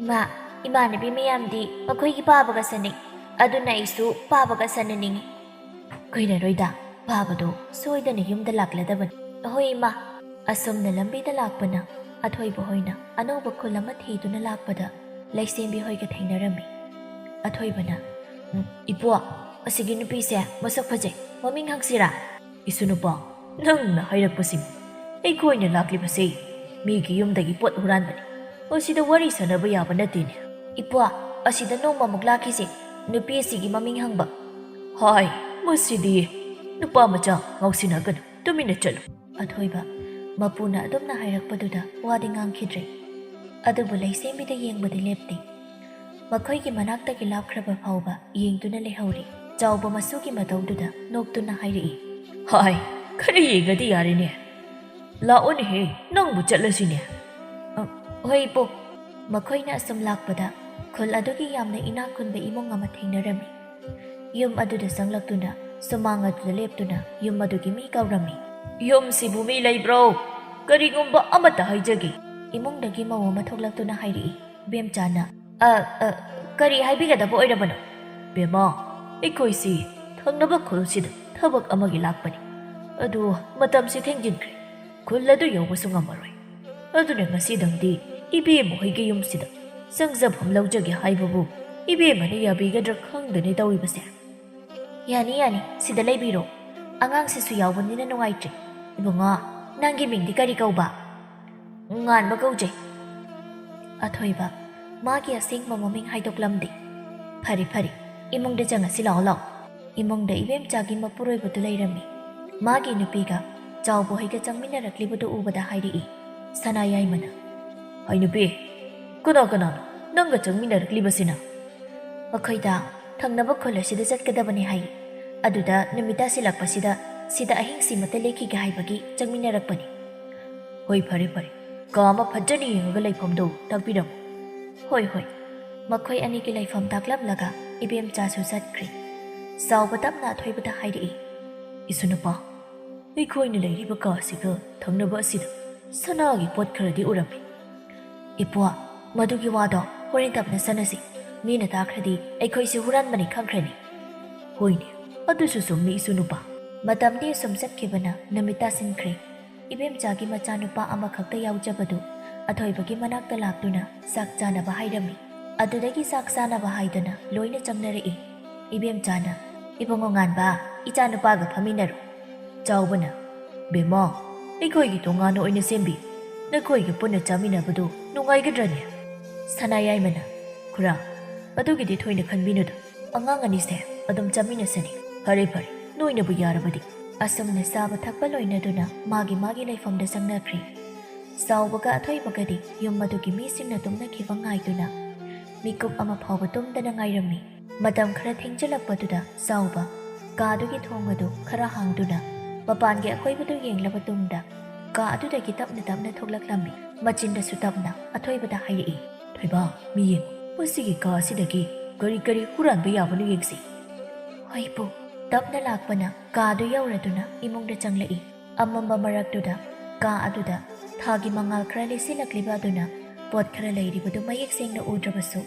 "ꯏꯃꯥ, ꯏꯃꯥꯟꯅꯕꯤ ꯃꯌꯥꯝꯗꯤ ꯃꯈꯣꯏꯒꯤ ꯄꯥꯕꯒ ꯁꯥꯟꯅꯩ, ꯑꯗꯨꯅ ꯑꯩꯁꯨ ꯄꯥꯕꯒ ꯁꯥꯟꯅꯅꯤꯡꯏ꯫" "ꯀꯨꯏꯔꯔꯣꯏꯗ, ꯄꯥꯕꯗꯣ ꯁꯣꯏꯗꯅ ꯌꯨꯝꯗ ꯂꯥꯛꯂꯗꯕꯅꯤ꯫" "ꯑꯍꯣꯏ, ꯏꯃꯥ꯫" ꯑꯁꯣꯝꯗ ꯂꯝꯕꯤꯗ ꯂꯥꯛꯄꯅ ꯑꯊꯣꯏꯕ ꯍꯣꯏꯅ ꯑꯅꯧꯕ ꯈꯨꯜ ꯑꯃ ꯊꯤꯗꯨꯅ ꯂꯥꯛꯄꯗ ꯂꯩꯁꯦꯝꯕꯤ ꯍꯣꯏꯒ ꯊꯦꯡꯅꯔꯝꯃꯤ꯫ ꯑꯊꯣꯏꯕꯅ, "ꯎꯝ, ꯏꯄ꯭ꯋꯥ, ꯑꯁꯤꯒꯤ ꯅꯨꯄꯤꯁꯦ ꯃꯁꯛ ꯐꯖꯩ, ꯃꯃꯤꯡ ꯍꯪꯁꯤꯔꯥ?" "ꯏꯁꯨ ꯅꯨꯄꯥ, ꯅꯪꯅ ꯍꯥꯏꯔꯛꯄꯁꯤꯡ, ꯑꯩꯈꯣꯏꯅ ꯂꯥꯛꯂꯤꯕꯁꯤ ꯃꯤꯒꯤ ꯌꯨꯝꯗꯒꯤ ꯄꯣꯠ ꯍꯨꯔꯥꯟꯕꯅꯤ꯫ ꯃꯁꯤꯗ ꯋꯥꯔꯤ ꯁꯥꯟꯅꯕ ꯌꯥꯕ ꯅꯠꯇꯦꯅꯦ꯫" "ꯏꯄ꯭ꯋꯥ, ꯑꯁꯤꯗ ꯅꯣꯡꯃꯃꯨꯛ ꯂꯥꯛꯈꯤꯁꯦ, ꯅꯨꯄꯤ ꯑꯁꯤꯒꯤ ꯃꯃꯤꯡ ꯍꯪꯕ꯫" "ꯍꯥꯏ, ꯃꯁꯤꯗꯤ ꯅꯨꯄꯥ ꯃꯆꯥ ꯉꯥꯎꯁꯤꯟꯅꯒꯅꯨ, ꯇꯨꯃꯤꯟꯅ ꯆꯠꯂꯨ꯫" ꯑꯊꯣꯏꯕ, ꯃꯄꯨꯅ ꯑꯗꯨꯝꯅ ꯍꯥꯏꯔꯛꯄꯗꯨꯗ ꯋꯥꯗꯤ ꯉꯥꯡꯈꯤꯗ꯭ꯔꯦ꯫ ꯑꯗꯨꯕꯨ ꯂꯩꯁꯦꯝꯕꯤꯗ ꯌꯦꯡꯕꯗꯤ ꯂꯦꯞꯇꯦ꯫ ꯃꯈꯣꯏꯒꯤ ꯃꯅꯥꯛꯇꯒꯤ ꯂꯥꯞꯈ꯭ꯔꯕ ꯐꯥꯎꯕ ꯌꯦꯡꯗꯨꯅ ꯂꯩꯍꯧꯔꯤ꯫ ꯆꯥꯎꯕ ꯃꯁꯨꯒꯤ ꯃꯇꯧꯗꯨꯗ ꯅꯣꯛꯇꯨꯅ ꯍꯥꯏꯔꯛꯏ, ꯍꯥꯏ, ꯈꯔ ꯌꯦꯡꯉꯗꯤ ꯌꯥꯔꯦꯅꯦ꯫ ꯂꯥꯛꯑꯣꯅꯦꯍꯦ, ꯅꯪꯕꯨ ꯆꯠꯂꯁꯤꯅꯦ꯫ ꯑ, ꯍꯣꯏ ꯏꯄꯨ꯫ ꯃꯈꯣꯏꯅ ꯑꯁꯨꯝ ꯂꯥꯛꯄꯗ ꯈꯨꯜ ꯑꯗꯨꯒꯤ ꯌꯥꯝꯅ ꯏꯅꯥꯛ ꯈꯨꯟꯕ ꯏꯃꯨꯡ ꯑꯃ ꯊꯦꯡꯅꯔꯝꯃꯤ꯫ ꯌꯨꯝ ꯑꯗꯨꯗ ꯆꯪꯂꯛꯇꯨꯅ ꯁꯨꯃꯥꯡ ꯑꯗꯨꯗ ꯂꯦꯞꯇꯨꯅ ꯌꯨꯝ ꯑꯗꯨꯒꯤ ꯃꯤ ꯀꯧꯔꯝꯃꯤ꯫ "ꯌꯨꯝꯁꯤꯕꯨ ꯃꯤ ꯂꯩꯕ꯭ꯔꯣ? ꯀꯔꯤꯒꯨꯝꯕ ꯑꯃꯠꯇ ꯍꯥꯏꯖꯒꯦ꯫" ꯏꯃꯨꯡꯗꯒꯤ ꯃꯧ ꯑꯃ ꯊꯣꯛꯂꯛꯇꯨꯅ ꯍꯥꯏꯔꯛꯏ꯫ ꯏꯕꯦꯝꯆꯥꯅ, "ꯑ, ꯑ, ꯀꯔꯤ ꯍꯥꯏꯕꯤꯒꯗꯕ ꯑꯣꯏꯔꯕꯅꯣ?" "ꯕꯦꯝꯃ, ꯑꯩꯈꯣꯏꯁꯤ ꯊꯪꯅꯕ ꯈꯨꯜꯁꯤꯗ ꯊꯕꯛ ꯑꯃꯒꯤ ꯂꯥꯛꯄꯅꯤ꯫ ꯑꯗꯨ ꯃꯇꯝꯁꯤ ꯊꯦꯡꯖꯤꯟꯈ꯭ꯔꯦ꯫ ꯈꯨꯜ ꯑꯗꯨ ꯌꯧꯕꯁꯨ ꯉꯝꯃꯔꯣꯏ꯫ ꯑꯗꯨꯅ ꯉꯁꯤꯗꯪꯗꯤ ꯏꯕꯦꯝꯃ ꯍꯣꯏꯒꯤ ꯌꯨꯝꯁꯤꯗ ꯆꯪꯖꯐꯝ ꯂꯧꯖꯒꯦ ꯍꯥꯏꯕꯕꯨ ꯏꯕꯦꯝꯃꯅ ꯌꯥꯕꯤꯒꯗ꯭ꯔꯥ ꯈꯪꯗꯦꯅꯦ ꯇꯧꯔꯤꯕꯁꯦ꯫" "ꯌꯥꯅꯤ, ꯌꯥꯅꯤ, ꯁꯤꯗ ꯂꯩꯕꯤꯔꯣ꯫ ꯑꯉꯥꯡꯁꯤꯁꯨ ꯌꯥꯎꯕꯅꯤꯅ ꯅꯨꯡꯉꯥꯏꯇ꯭ꯔꯦ꯫ ꯏꯕꯨꯡꯉꯣ, ꯅꯪꯒꯤ ꯃꯤꯡꯗꯤ ꯀꯔꯤ ꯀꯧꯕ?" "ꯉꯥꯟꯕ ꯀꯧꯖꯩ꯫" ꯑꯊꯣꯏꯕ, ꯃꯥꯒꯤ ꯑꯁꯦꯡꯕ ꯃꯃꯤꯡ ꯍꯥꯏꯗꯣꯛꯂꯝꯗꯦ꯫ "ꯐꯔꯦ, ꯐꯔꯦ, ꯏꯃꯨꯡꯗ ꯆꯪꯉꯁꯤ, ꯂꯥꯛꯑꯣ, ꯂꯥꯛꯑꯣ꯫" ꯏꯃꯨꯡꯗ ꯏꯕꯦꯝꯆꯥꯒꯤ ꯃꯄꯨꯔꯣꯏꯕꯗꯨ ꯂꯩꯔꯝꯃꯤ꯫ ꯃꯥꯒꯤ ꯅꯨꯄꯤꯒ ꯆꯥꯎꯕ ꯍꯣꯏꯒ ꯆꯪꯃꯤꯟꯅꯔꯛꯂꯤꯕꯗꯨ ꯎꯕꯗ ꯍꯥꯏꯔꯛꯏ ꯁꯅꯥ ꯌꯥꯏꯃꯅ꯫ "ꯍꯥꯏ ꯅꯨꯄꯤ, ꯀꯅꯥ ꯀꯅꯥꯅꯣ ꯅꯪꯒ ꯆꯪꯃꯤꯟꯅꯔꯛꯂꯤꯕꯁꯤꯅ?" "ꯃꯈꯣꯏꯗ ꯊꯪꯅꯕ ꯈꯨꯜ ꯑꯁꯤꯗ ꯆꯠꯀꯗꯕꯅꯤ ꯍꯥꯏ꯫ ꯑꯗꯨꯗ ꯅꯨꯃꯤꯠ ꯇꯥꯁꯤꯜꯂꯛꯄꯁꯤꯗ ꯁꯤꯗ ꯑꯍꯤꯡꯁꯤꯃꯇ ꯂꯦꯛꯈꯤꯒꯦ ꯍꯥꯏꯕꯒꯤ ꯆꯪꯃꯤꯟꯅꯔꯛꯄꯅꯤ꯫" "ꯍꯣꯏ, ꯐꯔꯦ, ꯐꯔꯦ꯫ ꯀꯥ ꯑꯃ ꯐꯖꯅ ꯌꯦꯡꯉꯒ ꯂꯩꯐꯝꯗꯣ ꯇꯥꯛꯄꯤꯔꯝꯃꯨ꯫" "ꯍꯣꯏ, ꯍꯣꯏ꯫" ꯃꯈꯣꯏ ꯑꯅꯤꯒꯤ ꯂꯩꯐꯝ ꯇꯥꯛꯂꯝꯂꯒ ꯏꯕꯦꯝꯆꯥꯁꯨ ꯆꯠꯈ꯭ꯔꯦ꯫ ꯆꯥꯎꯕ ꯇꯞꯅ ꯑꯊꯣꯏꯕꯗ ꯍꯥꯏꯔꯛꯏ, "ꯏꯁꯨ ꯅꯨꯄꯥ, ꯑꯩꯈꯣꯏꯅ ꯂꯩꯔꯤꯕ ꯀꯥꯁꯤꯒ ꯊꯪꯅꯕ ꯑꯁꯤꯗ ꯁꯅꯥꯒꯤ ꯄꯣꯠ ꯈꯔꯗꯤ ꯎꯔꯝꯃꯤ꯫" "ꯏꯄ꯭ꯋꯥ, ꯃꯗꯨꯒꯤ ꯋꯥꯗꯣ ꯍꯣꯔꯦꯟ ꯇꯞꯅ ꯁꯥꯟꯅꯁꯤ꯫ ꯃꯤꯅ ꯇꯥꯈ꯭ꯔꯗꯤ ꯑꯩꯈꯣꯏꯁꯤ ꯍꯨꯔꯥꯟꯕꯅꯤ ꯈꯪꯈ꯭ꯔꯅꯤ꯫" "ꯍꯣꯏꯅꯦ, ꯑꯗꯨꯁꯨ ꯆꯨꯝꯃꯤ, ꯏꯁꯨ ꯅꯨꯄꯥ꯫" ꯃꯇꯝꯗꯤ ꯑꯁꯨꯝ ꯆꯠꯈꯤꯕꯅ ꯅꯨꯃꯤꯠ ꯇꯥꯁꯤꯟꯈ꯭ꯔꯦ꯫ ꯏꯕꯦꯝꯆꯥꯒꯤ ꯃꯆꯥꯅꯨꯄꯥ ꯑꯃꯈꯛꯇ ꯌꯥꯎꯖꯕꯗꯨ ꯑꯊꯣꯏꯕꯒꯤ ꯃꯅꯥꯛꯇ ꯂꯥꯛꯇꯨꯅ ꯆꯥꯛ ꯆꯥꯅꯕ ꯍꯥꯏꯔꯝꯃꯤ꯫ ꯑꯗꯨꯗꯒꯤ ꯆꯥꯛ ꯆꯥꯅꯕ ꯍꯥꯏꯗꯅ ꯂꯣꯏꯅ ꯆꯪꯅꯔꯛꯏ꯫ ꯏꯕꯦꯝꯆꯥꯅ, "ꯏꯕꯨꯡꯉꯣ ꯉꯥꯟꯕ, ꯏꯆꯥꯅꯨꯄꯥꯒ ꯐꯝꯃꯤꯟꯅꯔꯣ꯫ ꯆꯥꯎꯕꯅ, ꯕꯦꯝꯃ, ꯑꯩꯈꯣꯏꯒꯤ ꯇꯣꯉꯥꯟꯅ ꯑꯣꯏꯅ ꯁꯦꯝꯕꯤ꯫ ꯅꯈꯣꯏꯒ ꯄꯨꯟꯅ ꯆꯥꯃꯤꯟꯅꯕꯗꯨ ꯅꯨꯡꯉꯥꯏꯒꯗ꯭ꯔꯅꯦ?" ꯁꯅꯥꯌꯥꯏꯃꯅ, "ꯈꯨꯔꯥ, ꯑꯗꯨꯒꯤꯗꯤ ꯊꯣꯏꯅ ꯈꯟꯕꯤꯅꯨꯗ꯫ ꯑꯉꯥꯡ ꯑꯅꯤꯁꯦ ꯑꯗꯨꯝ ꯆꯥꯃꯤꯟꯅꯁꯅꯤ꯫ ꯐꯔꯦ, ꯐꯔꯦ, ꯅꯣꯏꯅꯕꯨ ꯌꯥꯔꯕꯗꯤ꯫" ꯑꯁꯨꯝꯅ ꯆꯥꯕ ꯊꯛꯄ ꯂꯣꯏꯅꯗꯨꯅ ꯃꯥꯒꯤ ꯃꯥꯒꯤ ꯂꯩꯐꯝꯗ ꯆꯪꯅꯈ꯭ꯔꯦ꯫ ꯆꯥꯎꯕꯒ ꯑꯊꯣꯏꯕꯒꯗꯤ ꯌꯨꯝ ꯑꯗꯨꯒꯤ ꯃꯤꯁꯤꯡꯅ ꯇꯨꯝꯅꯈꯤꯕ ꯉꯥꯏꯗꯨꯅ ꯃꯤꯀꯨꯞ ꯑꯃ ꯐꯥꯎꯕ ꯇꯨꯝꯗꯅ ꯉꯥꯏꯔꯝꯃꯤ꯫ ꯃꯇꯝ ꯈꯔ ꯊꯦꯡꯖꯤꯜꯂꯛꯄꯗꯨꯗ ꯆꯥꯎꯕ ꯀꯥꯗꯨꯒꯤ ꯊꯣꯡ ꯑꯗꯨ ꯈꯔ ꯍꯥꯡꯗꯨꯅ ꯃꯄꯥꯟꯒꯤ ꯑꯀꯣꯏꯕꯗꯨ ꯌꯦꯡꯂꯕ ꯇꯨꯡꯗ ꯀꯥ ꯑꯗꯨꯗꯒꯤ ꯇꯞꯅ ꯇꯞꯅ ꯊꯣꯛꯂꯛꯂꯝꯃꯤ꯫ ꯃꯆꯤꯟꯗꯁꯨ ꯇꯞꯅ ꯑꯊꯣꯏꯕꯗ ꯍꯥꯏꯔꯛꯏ, "ꯊꯣꯏꯕ, ꯃꯤ ꯌꯦꯡꯉꯨ, ꯃꯁꯤꯒꯤ ꯀꯥ ꯑꯁꯤꯗꯒꯤ ꯀꯔꯤ ꯀꯔꯤ ꯍꯨꯔꯥꯟꯕ ꯌꯥꯕꯅꯣ ꯌꯦꯡꯁꯤ꯫" "ꯍꯣꯏ ꯄꯨ꯫" ꯇꯞꯅ ꯂꯥꯛꯄꯅ ꯀꯥꯗꯨ ꯌꯧꯔꯗꯨꯅ ꯏꯃꯨꯡꯗ ꯆꯪꯂꯛꯏ꯫ ꯑꯃꯝꯕ ꯃꯔꯛꯇꯨꯗ ꯀꯥ ꯑꯗꯨꯗ ꯊꯥꯒꯤ ꯃꯉꯥꯜ ꯈꯔ ꯂꯩꯁꯤꯜꯂꯛꯂꯤꯕ ꯑꯗꯨꯅ ꯄꯣꯠ ꯈꯔ ꯂꯩꯔꯤꯕꯗꯨ ꯃꯌꯦꯛ ꯁꯦꯡꯅ ꯎꯗ꯭ꯔꯕꯁꯨ,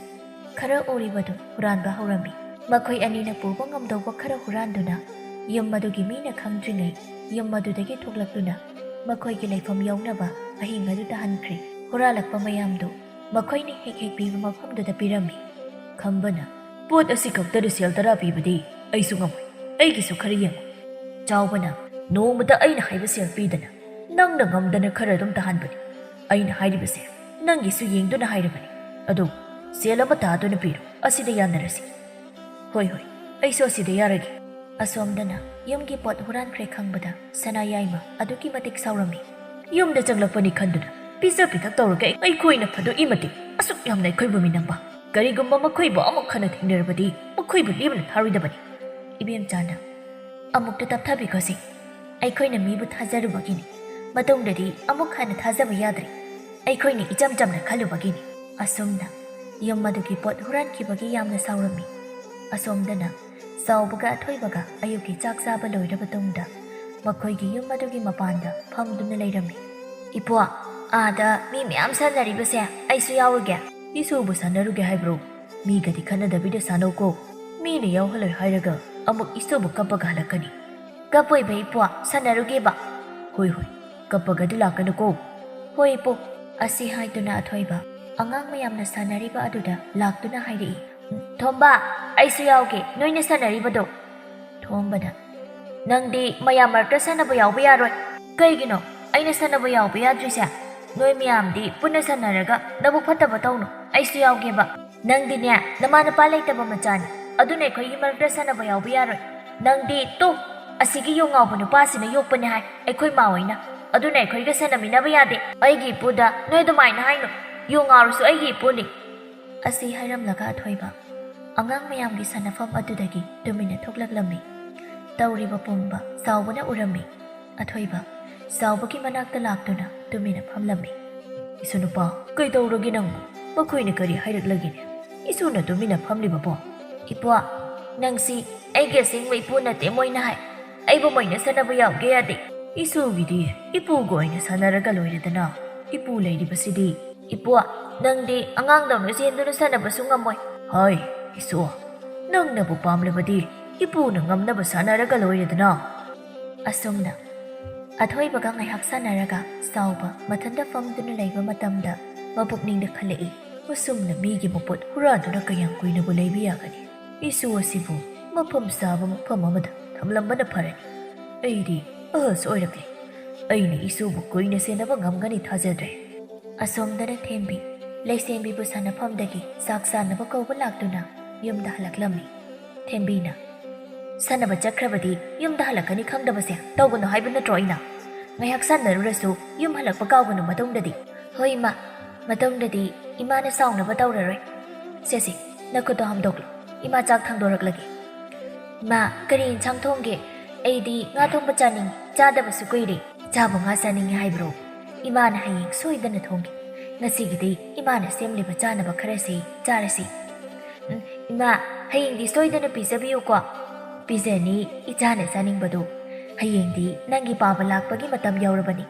ꯈꯔ ꯎꯔꯤꯕꯗꯨ ꯍꯨꯔꯥꯟꯕ ꯍꯧꯔꯝꯃꯤ꯫ ꯃꯈꯣꯏ ꯑꯅꯤꯅ ꯄꯨꯕ ꯉꯝꯗꯧꯕ ꯈꯔ ꯍꯨꯔꯥꯟꯗꯨꯅ ꯌꯨꯝ ꯑꯗꯨꯒꯤ ꯃꯤꯅ ꯈꯪꯗ꯭ꯔꯤꯉꯩ ꯌꯨꯝ ꯑꯗꯨꯗꯒꯤ ꯊꯣꯛꯂꯛꯇꯨꯅ ꯃꯈꯣꯏꯒꯤ ꯂꯩꯐꯝ ꯌꯧꯅꯕ ꯑꯍꯤꯡ ꯑꯗꯨꯗ ꯍꯟꯈ꯭ꯔꯦ꯫ ꯍꯨꯔꯥꯜꯂꯛꯄ ꯃꯌꯥꯝꯗꯨ ꯃꯈꯣꯏꯅ ꯍꯦꯛ ꯍꯦꯛ ꯄꯤꯕ ꯃꯐꯝꯗꯨꯗ ꯄꯤꯔꯝꯃꯤ꯫ ꯈꯝꯕꯅ, "ꯄꯣꯠ ꯑꯁꯤ ꯈꯛꯇꯗ ꯁꯦꯜ ꯇꯔꯥ ꯄꯤꯕꯗꯤ ꯑꯩꯁꯨ ꯉꯝꯃꯣꯏ, ꯑꯩꯒꯤꯁꯨ ꯈꯔ ꯌꯦꯡꯉꯨ꯫" ꯆꯥꯎꯕꯅ, "ꯅꯣꯡꯃꯇ ꯑꯩꯅ ꯍꯥꯏꯕ ꯁꯦꯜ ꯄꯤꯗꯅ ꯅꯪꯅ ꯉꯝꯗꯅ ꯈꯔ ꯑꯗꯨꯝ ꯇꯥꯍꯟꯕꯅꯤ꯫ ꯑꯩꯅ ꯍꯥꯏꯔꯤꯕꯁꯦ ꯅꯪꯒꯤꯁꯨ ꯌꯦꯡꯗꯨꯅ ꯍꯥꯏꯔꯕꯅꯤ꯫ ꯑꯗꯨ ꯁꯦꯜ ꯑꯃ ꯇꯥꯗꯨꯅ ꯄꯤꯔꯣ, ꯑꯁꯤꯗ ꯌꯥꯅꯔꯁꯤ꯫" "ꯍꯣꯏ ꯍꯣꯏ, ꯑꯩꯁꯨ ꯑꯁꯤꯗ ꯌꯥꯔꯒꯦ꯫" ꯑꯁꯣꯝꯗꯅ ꯌꯨꯝꯒꯤ ꯄꯣꯠ ꯍꯨꯔꯥꯟꯈ꯭ꯔꯦ ꯈꯪꯕꯗ ꯁꯅꯥ ꯌꯥꯏꯃ ꯑꯗꯨꯛꯀꯤ ꯃꯇꯤꯛ ꯁꯥꯎꯔꯝꯃꯤ꯫ "ꯌꯨꯝꯗ ꯆꯪꯂꯛꯄꯅꯤ ꯈꯟꯗꯨꯅ ꯄꯤꯖ ꯄꯤꯊꯛ ꯇꯧꯔꯒ ꯑꯩꯈꯣꯏꯅ ꯐꯗꯣꯛꯏ ꯃꯇꯤꯛ ꯑꯁꯨꯛ ꯌꯥꯝꯅ ꯑꯩꯈꯣꯏꯕꯨ ꯃꯤꯅꯝꯕ꯫ ꯀꯔꯤꯒꯨꯝꯕ ꯃꯈꯣꯏꯕꯨ ꯑꯃꯨꯛ ꯍꯟꯅ ꯊꯦꯡꯅꯔꯕꯗꯤ ꯃꯈꯣꯏꯕꯨ ꯂꯦꯝꯅ ꯊꯥꯔꯣꯏꯗꯕꯅꯤ꯫" "ꯏꯕꯦꯝꯆꯥꯅ ꯑꯃꯨꯛꯇ ꯇꯞꯊꯕꯤꯈꯣꯁꯤ꯫ ꯑꯩꯈꯣꯏꯅ ꯃꯤꯕꯨ ꯊꯥꯖꯔꯨꯕꯒꯤꯅꯤ꯫ ꯃꯇꯨꯡꯗꯗꯤ ꯑꯃꯨꯛ ꯍꯟꯅ ꯊꯥꯖꯕ ꯌꯥꯗ꯭ꯔꯦ꯫ ꯑꯩꯈꯣꯏꯅ ꯏꯆꯝ ꯆꯝꯅ ꯈꯜꯂꯨꯕꯒꯤꯅꯤ꯫" ꯑꯁꯨꯝꯅ ꯌꯨꯝ ꯑꯗꯨꯒꯤ ꯄꯣꯠ ꯍꯨꯔꯥꯟꯈꯤꯕꯒꯤ ꯌꯥꯝꯅ ꯁꯥꯎꯔꯝꯃꯤ꯫ ꯑꯁꯣꯝꯗꯅ ꯆꯥꯎꯕꯒ ꯑꯊꯣꯏꯕꯒ ꯑꯌꯨꯛꯀꯤ ꯆꯥꯛ ꯆꯥꯕ ꯂꯣꯏꯔꯕ ꯇꯨꯡꯗ ꯃꯈꯣꯏꯒꯤ ꯌꯨꯝ ꯑꯗꯨꯒꯤ ꯃꯄꯥꯟꯗ ꯐꯝꯗꯨꯅ ꯂꯩꯔꯝꯃꯤ꯫ "ꯏꯄ꯭ꯋꯥ, ꯑꯥꯗ ꯃꯤ ꯃꯌꯥꯝ ꯁꯥꯟꯅꯔꯤꯕꯁꯦ ꯑꯩꯁꯨ ꯌꯥꯎꯔꯨꯒꯦ꯫" "ꯏꯁꯨꯕꯨ ꯁꯥꯟꯅꯔꯨꯒꯦ ꯍꯥꯏꯕ꯭ꯔꯣ? ꯃꯤꯒꯗꯤ ꯈꯟꯅꯗꯕꯤꯗ ꯁꯥꯟꯅꯧꯀꯣ꯫ ꯃꯤꯅ ꯌꯥꯎꯍꯜꯂꯣꯏ ꯍꯥꯏꯔꯒ ꯑꯃꯨꯛ ꯏꯁꯨꯕꯨ ꯀꯞꯄꯒ ꯍꯜꯂꯛꯀꯅꯤ꯫" "ꯀꯞꯄꯣꯏꯕ ꯏꯄ꯭ꯋꯥ, ꯁꯥꯟꯅꯔꯨꯒꯦꯕ꯫" "ꯍꯣꯏ ꯍꯣꯏ, ꯀꯞꯄꯒꯗꯤ ꯂꯥꯛꯀꯅꯨꯀꯣ꯫" "ꯍꯣꯏ ꯏꯄꯨ꯫" ꯑꯁꯤ ꯍꯥꯏꯗꯨꯅ ꯑꯊꯣꯏꯕ ꯑꯉꯥꯡ ꯃꯌꯥꯝꯅ ꯁꯥꯟꯅꯔꯤꯕ ꯑꯗꯨꯗ ꯂꯥꯛꯇꯨꯅ ꯍꯥꯏꯔꯛꯏ, "ꯊꯣꯝꯕ, ꯑꯩꯁꯨ ꯌꯥꯎꯒꯦ ꯅꯣꯏꯅ ꯁꯥꯟꯅꯔꯤꯕꯗꯣ꯫" ꯊꯣꯝꯕꯅ, "ꯅꯪꯗꯤ ꯃꯌꯥꯝ ꯃꯔꯛꯇ ꯁꯥꯟꯅꯕ ꯌꯥꯎꯕ ꯌꯥꯔꯣꯏ꯫" "ꯀꯩꯒꯤꯅꯣ ꯑꯩꯅ ꯁꯥꯟꯅꯕ ꯌꯥꯎꯕ ꯌꯥꯗ꯭ꯔꯤꯁꯦ? ꯅꯣꯏ ꯃꯌꯥꯝꯗꯤ ꯄꯨꯟꯅ ꯁꯥꯟꯅꯔꯒ ꯅꯕꯨꯛ ꯐꯠꯇꯕ ꯇꯧꯅꯨ, ꯑꯩꯁꯨ ꯌꯥꯎꯒꯦꯕ꯫" "ꯅꯪꯗꯤꯅꯦ ꯅꯃꯥ ꯅꯄꯥ ꯂꯩꯇꯕ ꯃꯆꯥꯅꯤ, ꯑꯗꯨꯅ ꯑꯩꯈꯣꯏꯒꯤ ꯃꯔꯛꯇ ꯁꯥꯟꯅꯕ ꯌꯥꯎꯕ ꯌꯥꯔꯣꯏ꯫ ꯅꯪꯗꯤ ꯇꯨ, ꯑꯁꯤꯒꯤ ꯌꯨ ꯉꯥꯎꯕ ꯅꯨꯄꯥꯁꯤꯅ ꯌꯣꯛꯄꯅꯦ ꯍꯥꯏ ꯑꯩꯈꯣꯏ ꯃꯥ ꯍꯣꯏꯅ, ꯑꯗꯨꯅ ꯑꯩꯈꯣꯏꯒ ꯁꯥꯟꯅꯃꯤꯟꯅꯕ ꯌꯥꯗꯦ꯫" "ꯑꯩꯒꯤ ꯏꯄꯨꯗ ꯅꯣꯏ ꯑꯗꯨꯃꯥꯏꯅ ꯍꯥꯏꯅꯨ, ꯌꯨ ꯉꯥꯎꯔꯁꯨ ꯑꯩꯒꯤ ꯏꯄꯨꯅꯤ꯫" ꯑꯁꯤ ꯍꯥꯏꯔꯝꯂꯒ ꯑꯊꯣꯏꯕ ꯑꯉꯥꯡ ꯃꯌꯥꯝꯒꯤ ꯁꯥꯟꯅꯐꯝ ꯑꯗꯨꯗꯒꯤ ꯇꯨꯃꯤꯟꯅ ꯊꯣꯛꯂꯛꯂꯝꯃꯤ꯫ ꯇꯧꯔꯤꯕ ꯄꯨꯝꯕ ꯆꯥꯎꯕꯅ ꯎꯔꯝꯃꯤ꯫ ꯑꯊꯣꯏꯕ ꯆꯥꯎꯕꯒꯤ ꯃꯅꯥꯛꯇ ꯂꯥꯛꯇꯨꯅ ꯇꯨꯃꯤꯟꯅ ꯐꯝꯂꯝꯃꯤ꯫ "ꯏꯁꯨ ꯅꯨꯄꯥ, ꯀꯩꯗꯧꯔꯒꯦ ꯅꯪꯕꯨ? ꯃꯈꯣꯏꯅ ꯀꯔꯤ ꯍꯥꯏꯔꯛꯂꯒꯦꯅꯦ? ꯏꯁꯨꯅ ꯇꯨꯃꯤꯟꯅ ꯐꯝꯂꯤꯕꯕꯣ?" "ꯏꯄ꯭ꯋꯥ, ꯅꯪꯁꯤ ꯑꯩꯒꯤ ꯑꯁꯦꯡꯕ ꯏꯄꯨ ꯅꯠꯇꯦ, ꯃꯣꯏꯅ ꯍꯥꯏ꯫ ꯑꯩꯕꯨ ꯃꯣꯏꯅ ꯁꯥꯟꯅꯕ ꯌꯥꯎꯒꯦ ꯌꯥꯗꯦ꯫ ꯏꯁꯨꯒꯤꯗꯤ ꯏꯄꯨꯒ ꯑꯣꯏꯅ ꯁꯥꯟꯅꯔꯒ ꯂꯣꯏꯔꯦꯗꯅ꯫ ꯏꯄꯨ ꯂꯩꯔꯤꯕꯁꯤꯗꯤ꯫ ꯏꯄꯨ, ꯅꯪꯗꯤ ꯑꯉꯥꯡꯗꯧꯅ ꯆꯦꯟꯗꯨꯅ ꯁꯥꯟꯅꯕꯁꯨ ꯉꯝꯃꯣꯏ꯫ ꯍꯥꯏ, ꯏꯁꯨ, ꯅꯪꯅꯕꯨ ꯄꯥꯝꯂꯕꯗꯤ ꯏꯄꯨꯅ ꯉꯝꯅꯕ ꯁꯥꯟꯅꯔꯒ ꯂꯣꯏꯔꯦꯗꯅ꯫" ꯑꯁꯨꯝꯅ ꯑꯊꯣꯏꯕꯒ ꯉꯥꯏꯍꯥꯛ ꯁꯥꯟꯅꯔꯒ ꯆꯥꯎꯕ ꯃꯊꯟꯇ ꯐꯝꯗꯨꯅ ꯂꯩꯕ ꯃꯇꯝꯗ ꯃꯄꯨꯛꯅꯤꯡꯗ ꯈꯜꯂꯛꯏ, "ꯑꯁꯨꯝꯅ ꯃꯤꯒꯤ ꯃꯄꯣꯠ ꯍꯨꯔꯥꯟꯗꯨꯅ ꯀꯌꯥꯝ ꯀꯨꯏꯅꯕꯨ ꯂꯩꯕ ꯌꯥꯒꯅꯤ? ꯏꯁꯨ ꯑꯁꯤꯕꯨ ꯃꯐꯝ ꯆꯥꯕ ꯃꯐꯝ ꯑꯃꯗ ꯊꯝꯂꯝꯕꯅ ꯐꯔꯅꯤ꯫ ꯑꯩꯗꯤ ꯑꯍꯜꯁꯨ ꯑꯣꯏꯔꯛꯂꯦ꯫ ꯑꯩꯅ ꯏꯁꯨꯕꯨ ꯀꯨꯏꯅ ꯁꯦꯟꯅꯕ ꯉꯝꯒꯅꯤ ꯊꯥꯖꯗ꯭ꯔꯦ꯫" ꯑꯁꯣꯝꯗꯅ ꯊꯦꯝꯕꯤ ꯂꯩꯁꯦꯝꯕꯤꯕꯨ ꯁꯥꯟꯅꯐꯝꯗꯒꯤ ꯆꯥꯛ ꯆꯥꯅꯕ ꯀꯧꯕ ꯂꯥꯛꯇꯨꯅ ꯌꯨꯝꯗ ꯍꯜꯂꯛꯂꯝꯃꯤ꯫ ꯊꯦꯝꯕꯤꯅ, "ꯁꯥꯟꯅꯕ ꯆꯠꯈ꯭ꯔꯕꯗꯤ ꯌꯨꯝꯗ ꯍꯜꯂꯛꯀꯅꯤ ꯈꯪꯗꯕꯁꯦ ꯇꯧꯒꯅꯨ ꯍꯥꯏꯕ ꯅꯠꯇ꯭ꯔꯣ ꯑꯩꯅ? ꯉꯥꯏꯍꯥꯛ ꯁꯥꯟꯅꯔꯨꯔꯁꯨ ꯌꯨꯝ ꯍꯜꯂꯛꯄ ꯀꯥꯎꯒꯅꯨ ꯃꯇꯨꯡꯗꯗꯤ꯫" "ꯍꯣꯏ, ꯏꯃꯥ, ꯃꯇꯨꯡꯗꯗꯤ ꯏꯃꯥꯅ ꯁꯥꯎꯅꯕ ꯇꯧꯔꯔꯣꯏ꯫ ꯁꯦ, ꯁꯦ, ꯅꯈꯨꯠꯇꯣ ꯍꯥꯝꯗꯣꯛꯂꯣ, ꯏꯃꯥ ꯆꯥꯛ ꯊꯥꯡꯗꯣꯔꯛꯂꯒꯦ꯫" "ꯏꯃꯥ, ꯀꯔꯤ ꯏꯟꯁꯥꯡ ꯊꯣꯡꯒꯦ? ꯑꯩꯗꯤ ꯉꯥ ꯊꯣꯡꯕ ꯆꯥꯅꯤꯡꯉꯤ, ꯆꯥꯗꯕꯁꯨ ꯀꯨꯏꯔꯦ꯫" "ꯆꯥꯕ ꯉꯥ ꯆꯥꯅꯤꯡꯉꯤ ꯍꯥꯏꯕ꯭ꯔꯣ? ꯏꯃꯥꯅ ꯍꯌꯦꯡ ꯁꯣꯏꯗꯅ ꯊꯣꯡꯒꯦ꯫ ꯉꯁꯤꯒꯤꯗꯤ ꯏꯃꯥꯅ ꯁꯦꯝꯂꯤꯕ ꯆꯥꯅꯕ ꯈꯔꯁꯤ ꯆꯥꯔꯁꯤ꯫" "ꯎꯝ, ꯏꯃꯥ, ꯍꯌꯦꯡꯗꯤ ꯁꯣꯏꯗꯅ ꯄꯤꯖꯕꯤꯌꯨꯀꯣ꯫" "ꯄꯤꯖꯅꯤ, ꯏꯆꯥꯅ ꯆꯥꯅꯤꯡꯕꯗꯣ꯫ ꯍꯌꯦꯡꯗꯤ ꯅꯪꯒꯤ ꯄꯥꯕ ꯂꯥꯛꯄꯒꯤ ꯃꯇꯝ ꯌꯧꯔꯕꯅꯤ꯫"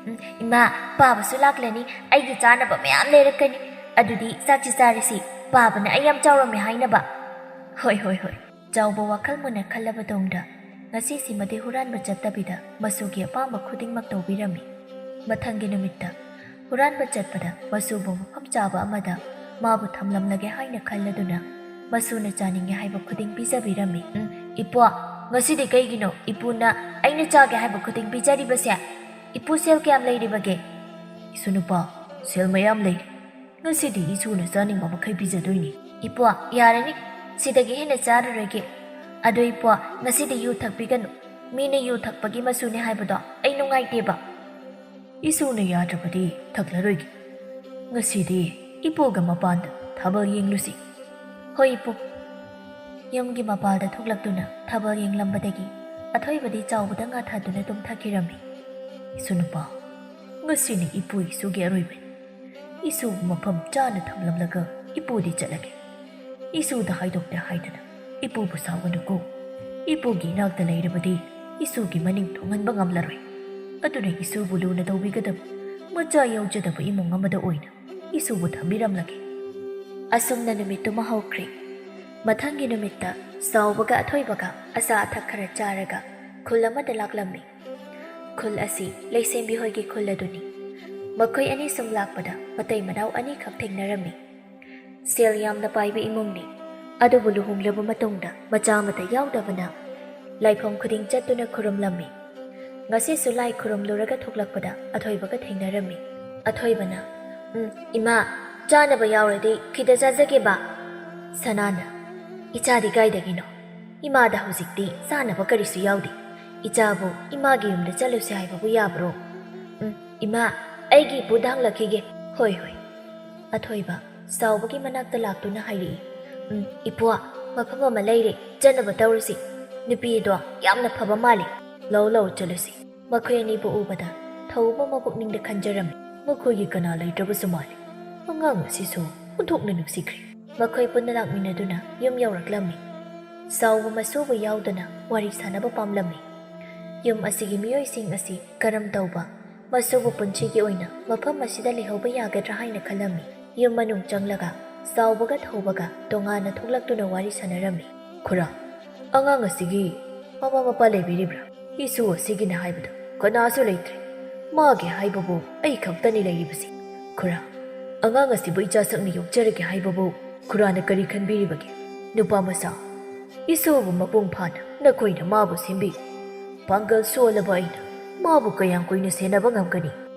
"ꯎꯝ, ꯏꯃꯥ, ꯄꯥꯕꯁꯨ ꯂꯥꯛꯂꯅꯤ, ꯑꯩꯒꯤ ꯆꯥꯅꯕ ꯃꯌꯥꯝ ꯂꯩꯔꯛꯀꯅꯤ꯫ ꯑꯗꯨꯗꯤ ꯆꯥꯛꯁꯤ ꯆꯥꯔꯁꯤ, ꯄꯥꯕꯅ ꯑꯩ ꯌꯥꯝ ꯆꯥꯎꯔꯝꯃꯦ ꯍꯥꯏꯅꯕ꯫" "ꯍꯣꯏ, ꯍꯣꯏ, ꯍꯣꯏ꯫" ꯆꯥꯎꯕ ꯋꯥꯈꯜ ꯃꯨꯟꯅ ꯈꯜꯂꯕ ꯇꯨꯡꯗ ꯉꯁꯤꯁꯤꯃꯗꯤ ꯍꯨꯔꯥꯟꯕ ꯆꯠꯇꯕꯤꯗ ꯃꯆꯨꯒꯤ ꯑꯄꯥꯝꯕ ꯈꯨꯗꯤꯡꯃꯛ ꯇꯧꯕꯤꯔꯝꯃꯤ꯫ ꯃꯊꯪꯒꯤ ꯅꯨꯃꯤꯠꯇ ꯍꯨꯔꯥꯟꯕ ꯆꯠꯄꯗ ꯃꯆꯨꯕꯨ ꯃꯐꯝ ꯆꯥꯕ ꯑꯃꯗ ꯃꯥꯕꯨ ꯊꯝꯂꯝꯂꯒꯦ ꯍꯥꯏꯅ ꯈꯜꯂꯗꯨꯅ ꯃꯆꯨꯅ ꯆꯥꯅꯤꯡꯉꯦ ꯍꯥꯏꯕ ꯈꯨꯗꯤꯡ ꯄꯤꯖꯕꯤꯔꯝꯃꯤ꯫ "ꯎꯝ, ꯏꯄ꯭ꯋꯥ, ꯉꯁꯤꯗꯤ ꯀꯩꯒꯤꯅꯣ ꯏꯄꯨꯅ ꯑꯩꯅ ꯆꯥꯒꯦ ꯍꯥꯏꯕ ꯈꯨꯗꯤꯡ ꯄꯤꯖꯔꯤꯕꯁꯦ? ꯏꯄꯨ, ꯁꯦꯜ ꯀꯌꯥꯝ ꯂꯩꯔꯤꯕꯒꯦ?" "ꯏꯁꯨ ꯅꯨꯄꯥ, ꯁꯦꯜ ꯃꯌꯥꯝ ꯂꯩꯔꯤ꯫ ꯉꯁꯤꯗꯤ ꯏꯁꯨꯅ ꯆꯥꯅꯤꯡꯕ ꯃꯈꯩ ꯄꯤꯖꯗꯣꯏꯅꯤ꯫" "ꯏꯄ꯭ꯋꯥ, ꯌꯥꯔꯅꯤ, ꯁꯤꯗꯒꯤ ꯍꯦꯟꯅ ꯆꯥꯔꯔꯣꯏꯒꯦ꯫ ꯑꯗꯣ ꯏꯄ꯭ꯋꯥ, ꯉꯁꯤꯗꯤ ꯌꯨ ꯊꯛꯄꯤꯒꯅꯨ꯫ ꯃꯤꯅ ꯌꯨ ꯊꯛꯄꯒꯤ ꯃꯆꯨꯅꯦ ꯍꯥꯏꯕꯗꯣ ꯑꯩ ꯅꯨꯡꯉꯥꯏꯇꯦꯕ꯫" "ꯏꯁꯨꯅ ꯌꯥꯗ꯭ꯔꯕꯗꯤ ꯊꯛꯂꯔꯣꯏꯒꯦ꯫ ꯉꯁꯤꯗꯤ ꯏꯄꯨꯒ ꯃꯄꯥꯟꯗ ꯊꯥꯕꯜ ꯌꯦꯡꯂꯨꯁꯤ꯫" "ꯍꯣꯏ, ꯏꯄꯨ꯫" ꯌꯨꯝꯒꯤ ꯃꯄꯥꯜꯗ ꯊꯣꯛꯂꯛꯇꯨꯅ ꯊꯥꯕꯜ ꯌꯦꯡꯂꯝꯕꯗꯒꯤ ꯑꯊꯣꯏꯕꯗꯤ ꯆꯥꯎꯕꯗ ꯉꯥꯊꯗꯨꯅ ꯇꯨꯝꯊꯈꯤꯔꯝꯃꯤ꯫ "ꯏꯁꯨ ꯅꯨꯄꯥ, ꯉꯁꯤꯅꯤ ꯏꯄꯨ ꯏꯁꯨꯒꯤ ꯑꯔꯣꯏꯕꯅꯤ꯫ ꯏꯁꯨꯕꯨ ꯃꯐꯝ ꯆꯥꯅ ꯊꯝꯂꯝꯂꯒ ꯏꯄꯨꯗꯤ ꯆꯠꯂꯒꯦ꯫ ꯏꯁꯨꯗ ꯍꯥꯏꯗꯣꯛꯇꯦ ꯍꯥꯏꯗꯅ ꯏꯄꯨꯕꯨ ꯁꯥꯎꯒꯅꯨꯀꯣ꯫ ꯏꯄꯨꯒꯤ ꯏꯅꯥꯛꯇ ꯂꯩꯔꯕꯗꯤ ꯏꯁꯨꯒꯤ ꯃꯅꯤꯡ ꯊꯨꯡꯍꯟꯕ ꯉꯝꯂꯔꯣꯏ꯫ ꯑꯗꯨꯅ ꯏꯁꯨꯕꯨ ꯂꯨꯅ ꯇꯧꯕꯤꯒꯗꯕ ꯃꯆꯥ ꯌꯥꯎꯖꯗꯕ ꯏꯃꯨꯡ ꯑꯃꯗ ꯑꯣꯏꯅ ꯏꯁꯨꯕꯨ ꯊꯝꯕꯤꯔꯝꯂꯒꯦ꯫" ꯑꯁꯨꯝꯅ ꯅꯨꯃꯤꯠꯇꯨꯃ ꯍꯧꯈ꯭ꯔꯦ꯫ ꯃꯊꯪꯒꯤ ꯅꯨꯃꯤꯠꯇ ꯆꯥꯎꯕꯒ ꯑꯊꯣꯏꯕꯒ ꯑꯆꯥ ꯑꯊꯛ ꯈꯔ ꯆꯥꯔꯒ ꯈꯨꯜ ꯑꯃꯗ ꯂꯥꯛꯂꯝꯃꯤ꯫ ꯈꯨꯜ ꯑꯁꯤ ꯂꯩꯁꯦꯝꯕꯤ ꯍꯣꯏꯒꯤ ꯈꯨꯜ ꯑꯗꯨꯅꯤ꯫ ꯃꯈꯣꯏ ꯑꯅꯤ ꯁꯨꯝ ꯂꯥꯛꯄꯗ ꯃꯇꯩ ꯃꯅꯥꯎ ꯑꯅꯤꯈꯛ ꯊꯦꯡꯅꯔꯝꯃꯤ꯫ ꯁꯦꯜ ꯌꯥꯝꯅ ꯄꯥꯏꯕ ꯏꯃꯨꯡꯅꯤ꯫ ꯑꯗꯨꯕꯨ ꯂꯨꯍꯣꯡꯂꯕ ꯃꯇꯨꯡꯗ ꯃꯆꯥ ꯑꯃꯠꯇ ꯌꯥꯎꯗꯕꯅ ꯂꯥꯏꯐꯝ ꯈꯨꯗꯤꯡ ꯆꯠꯇꯨꯅ ꯈꯨꯔꯨꯝꯂꯝꯃꯤ꯫ ꯉꯁꯤꯁꯨ ꯂꯥꯏ ꯈꯨꯔꯨꯝꯂꯨꯔꯒ ꯊꯣꯛꯂꯛꯄꯗ ꯑꯊꯣꯏꯕꯒ ꯊꯦꯡꯅꯔꯝꯃꯤ꯫ ꯑꯊꯣꯏꯕꯅ, "ꯎꯝ, ꯏꯃꯥ, ꯆꯥꯅꯕ ꯌꯥꯎꯔꯗꯤ ꯈꯤꯇ ꯆꯥꯖꯒꯦꯕ꯫" ꯁꯅꯥꯅ, "ꯏꯆꯥꯗꯤ ꯀꯥꯏꯗꯒꯤꯅꯣ? ꯏꯃꯥꯗ ꯍꯧꯖꯤꯛꯇꯤ ꯆꯥꯅꯕ ꯀꯔꯤꯁꯨ ꯌꯥꯎꯗꯦ꯫ ꯏꯆꯥꯕꯨ ꯏꯃꯥꯒꯤ ꯌꯨꯝꯗ ꯆꯠꯂꯨꯁꯤ ꯍꯥꯏꯕꯕꯨ ꯌꯥꯕ꯭ꯔꯣ? ꯎꯝ, ꯏꯃꯥ, ꯑꯩꯒꯤ ꯏꯄꯨꯗ ꯍꯪꯂꯛꯈꯤꯒꯦ꯫" "ꯍꯣꯏ, ꯍꯣꯏ꯫" ꯑꯊꯣꯏꯕ ꯆꯥꯎꯕꯒꯤ ꯃꯅꯥꯛꯇ ꯂꯥꯛꯇꯨꯅ ꯍꯥꯏꯔꯛꯏ, "ꯎꯝ, ꯏꯄꯨ, ꯃꯐꯝ ꯑꯃ ꯂꯩꯔꯦ, ꯆꯠꯅꯕ ꯇꯧꯔꯁꯤ꯫ ꯅꯨꯄꯤꯗꯣ ꯌꯥꯝꯅ ꯐꯕ ꯃꯥꯜꯂꯤ꯫ ꯂꯧ ꯂꯧ ꯆꯠꯂꯁꯤ꯫" ꯃꯈꯣꯏ ꯑꯅꯤꯕꯨ ꯎꯕꯗ ꯊꯧꯕ ꯃꯄꯨꯛꯅꯤꯡꯗ ꯈꯟꯖꯔꯝꯃꯤ꯫ ꯃꯈꯣꯏꯒꯤ ꯀꯅꯥ ꯂꯩꯇ꯭ꯔꯕꯁꯨ ꯃꯥꯜꯂꯤ꯫ ꯑꯉꯥꯡ ꯑꯁꯤꯁꯨ ꯑꯣꯟꯊꯣꯛꯅ ꯅꯨꯡꯁꯤꯈ꯭ꯔꯦ꯫ ꯃꯈꯣꯏ ꯄꯨꯟꯅ ꯂꯥꯛꯃꯤꯟꯅꯗꯨꯅ ꯌꯨꯝ ꯌꯧꯔꯛꯂꯝꯃꯤ꯫ ꯆꯥꯎꯕ ꯃꯁꯨꯕꯨ ꯌꯥꯎꯗꯅ ꯋꯥꯔꯤ ꯁꯥꯟꯅꯕ ꯄꯥꯝꯂꯝꯃꯤ꯫ ꯌꯨꯝ ꯑꯁꯤꯒꯤ ꯃꯤꯑꯣꯏꯁꯤꯡ ꯑꯁꯤ ꯀꯔꯝ ꯇꯧꯕ, ꯃꯁꯨꯕꯨ ꯄꯨꯟꯁꯤꯒꯤ ꯑꯣꯏꯅ ꯃꯐꯝ ꯑꯁꯤꯗ ꯂꯩꯍꯧꯕ ꯌꯥꯒꯗ꯭ꯔꯥ ꯍꯥꯏꯅ ꯈꯜꯂꯝꯃꯤ꯫ ꯌꯨꯝ ꯃꯅꯨꯡ ꯆꯪꯂꯒ ꯆꯥꯎꯕꯒ ꯊꯧꯕꯒ ꯇꯣꯉꯥꯟꯅ ꯊꯣꯛꯂꯛꯇꯨꯅ ꯋꯥꯔꯤ ꯁꯥꯟꯅꯔꯝꯃꯤ꯫ "ꯈꯨꯔꯥ, ꯑꯉꯥꯡ ꯑꯁꯤꯒꯤ ꯃꯃꯥ ꯃꯄꯥ ꯂꯩꯕꯤꯔꯤꯕ꯭ꯔꯥ? ꯏꯁꯨ ꯑꯁꯤꯒꯤꯅ ꯍꯥꯏꯕꯗꯨ ꯀꯅꯥꯁꯨ ꯂꯩꯇ꯭ꯔꯦ꯫ ꯃꯥꯒꯤ ꯍꯥꯏꯕꯕꯨ ꯑꯩ ꯈꯛꯇꯅꯤ ꯂꯩꯔꯤꯕꯁꯤ꯫ ꯈꯨꯔꯥ, ꯑꯉꯥꯡ ꯑꯁꯤꯕꯨ ꯏꯆꯥꯁꯛꯅ ꯌꯣꯛꯆꯔꯒꯦ ꯍꯥꯏꯕꯕꯨ ꯈꯨꯔꯥꯅ ꯀꯔꯤ ꯈꯟꯕꯤꯔꯤꯕꯒꯦ? ꯅꯨꯄꯥ ꯃꯆꯥ, ꯏꯁꯨꯕꯨ ꯃꯄꯨꯡ ꯐꯥꯅ ꯅꯈꯣꯏꯅ ꯃꯥꯕꯨ ꯁꯦꯝꯕꯤꯌꯨ꯫ ꯄꯥꯡꯒꯜ ꯁꯣꯜꯂꯕ ꯑꯩꯅ ꯃꯥꯕꯨ ꯀꯌꯥꯝ ꯀꯨꯏꯅ ꯁꯦꯟꯅꯕ ꯉꯝꯒꯅꯤ?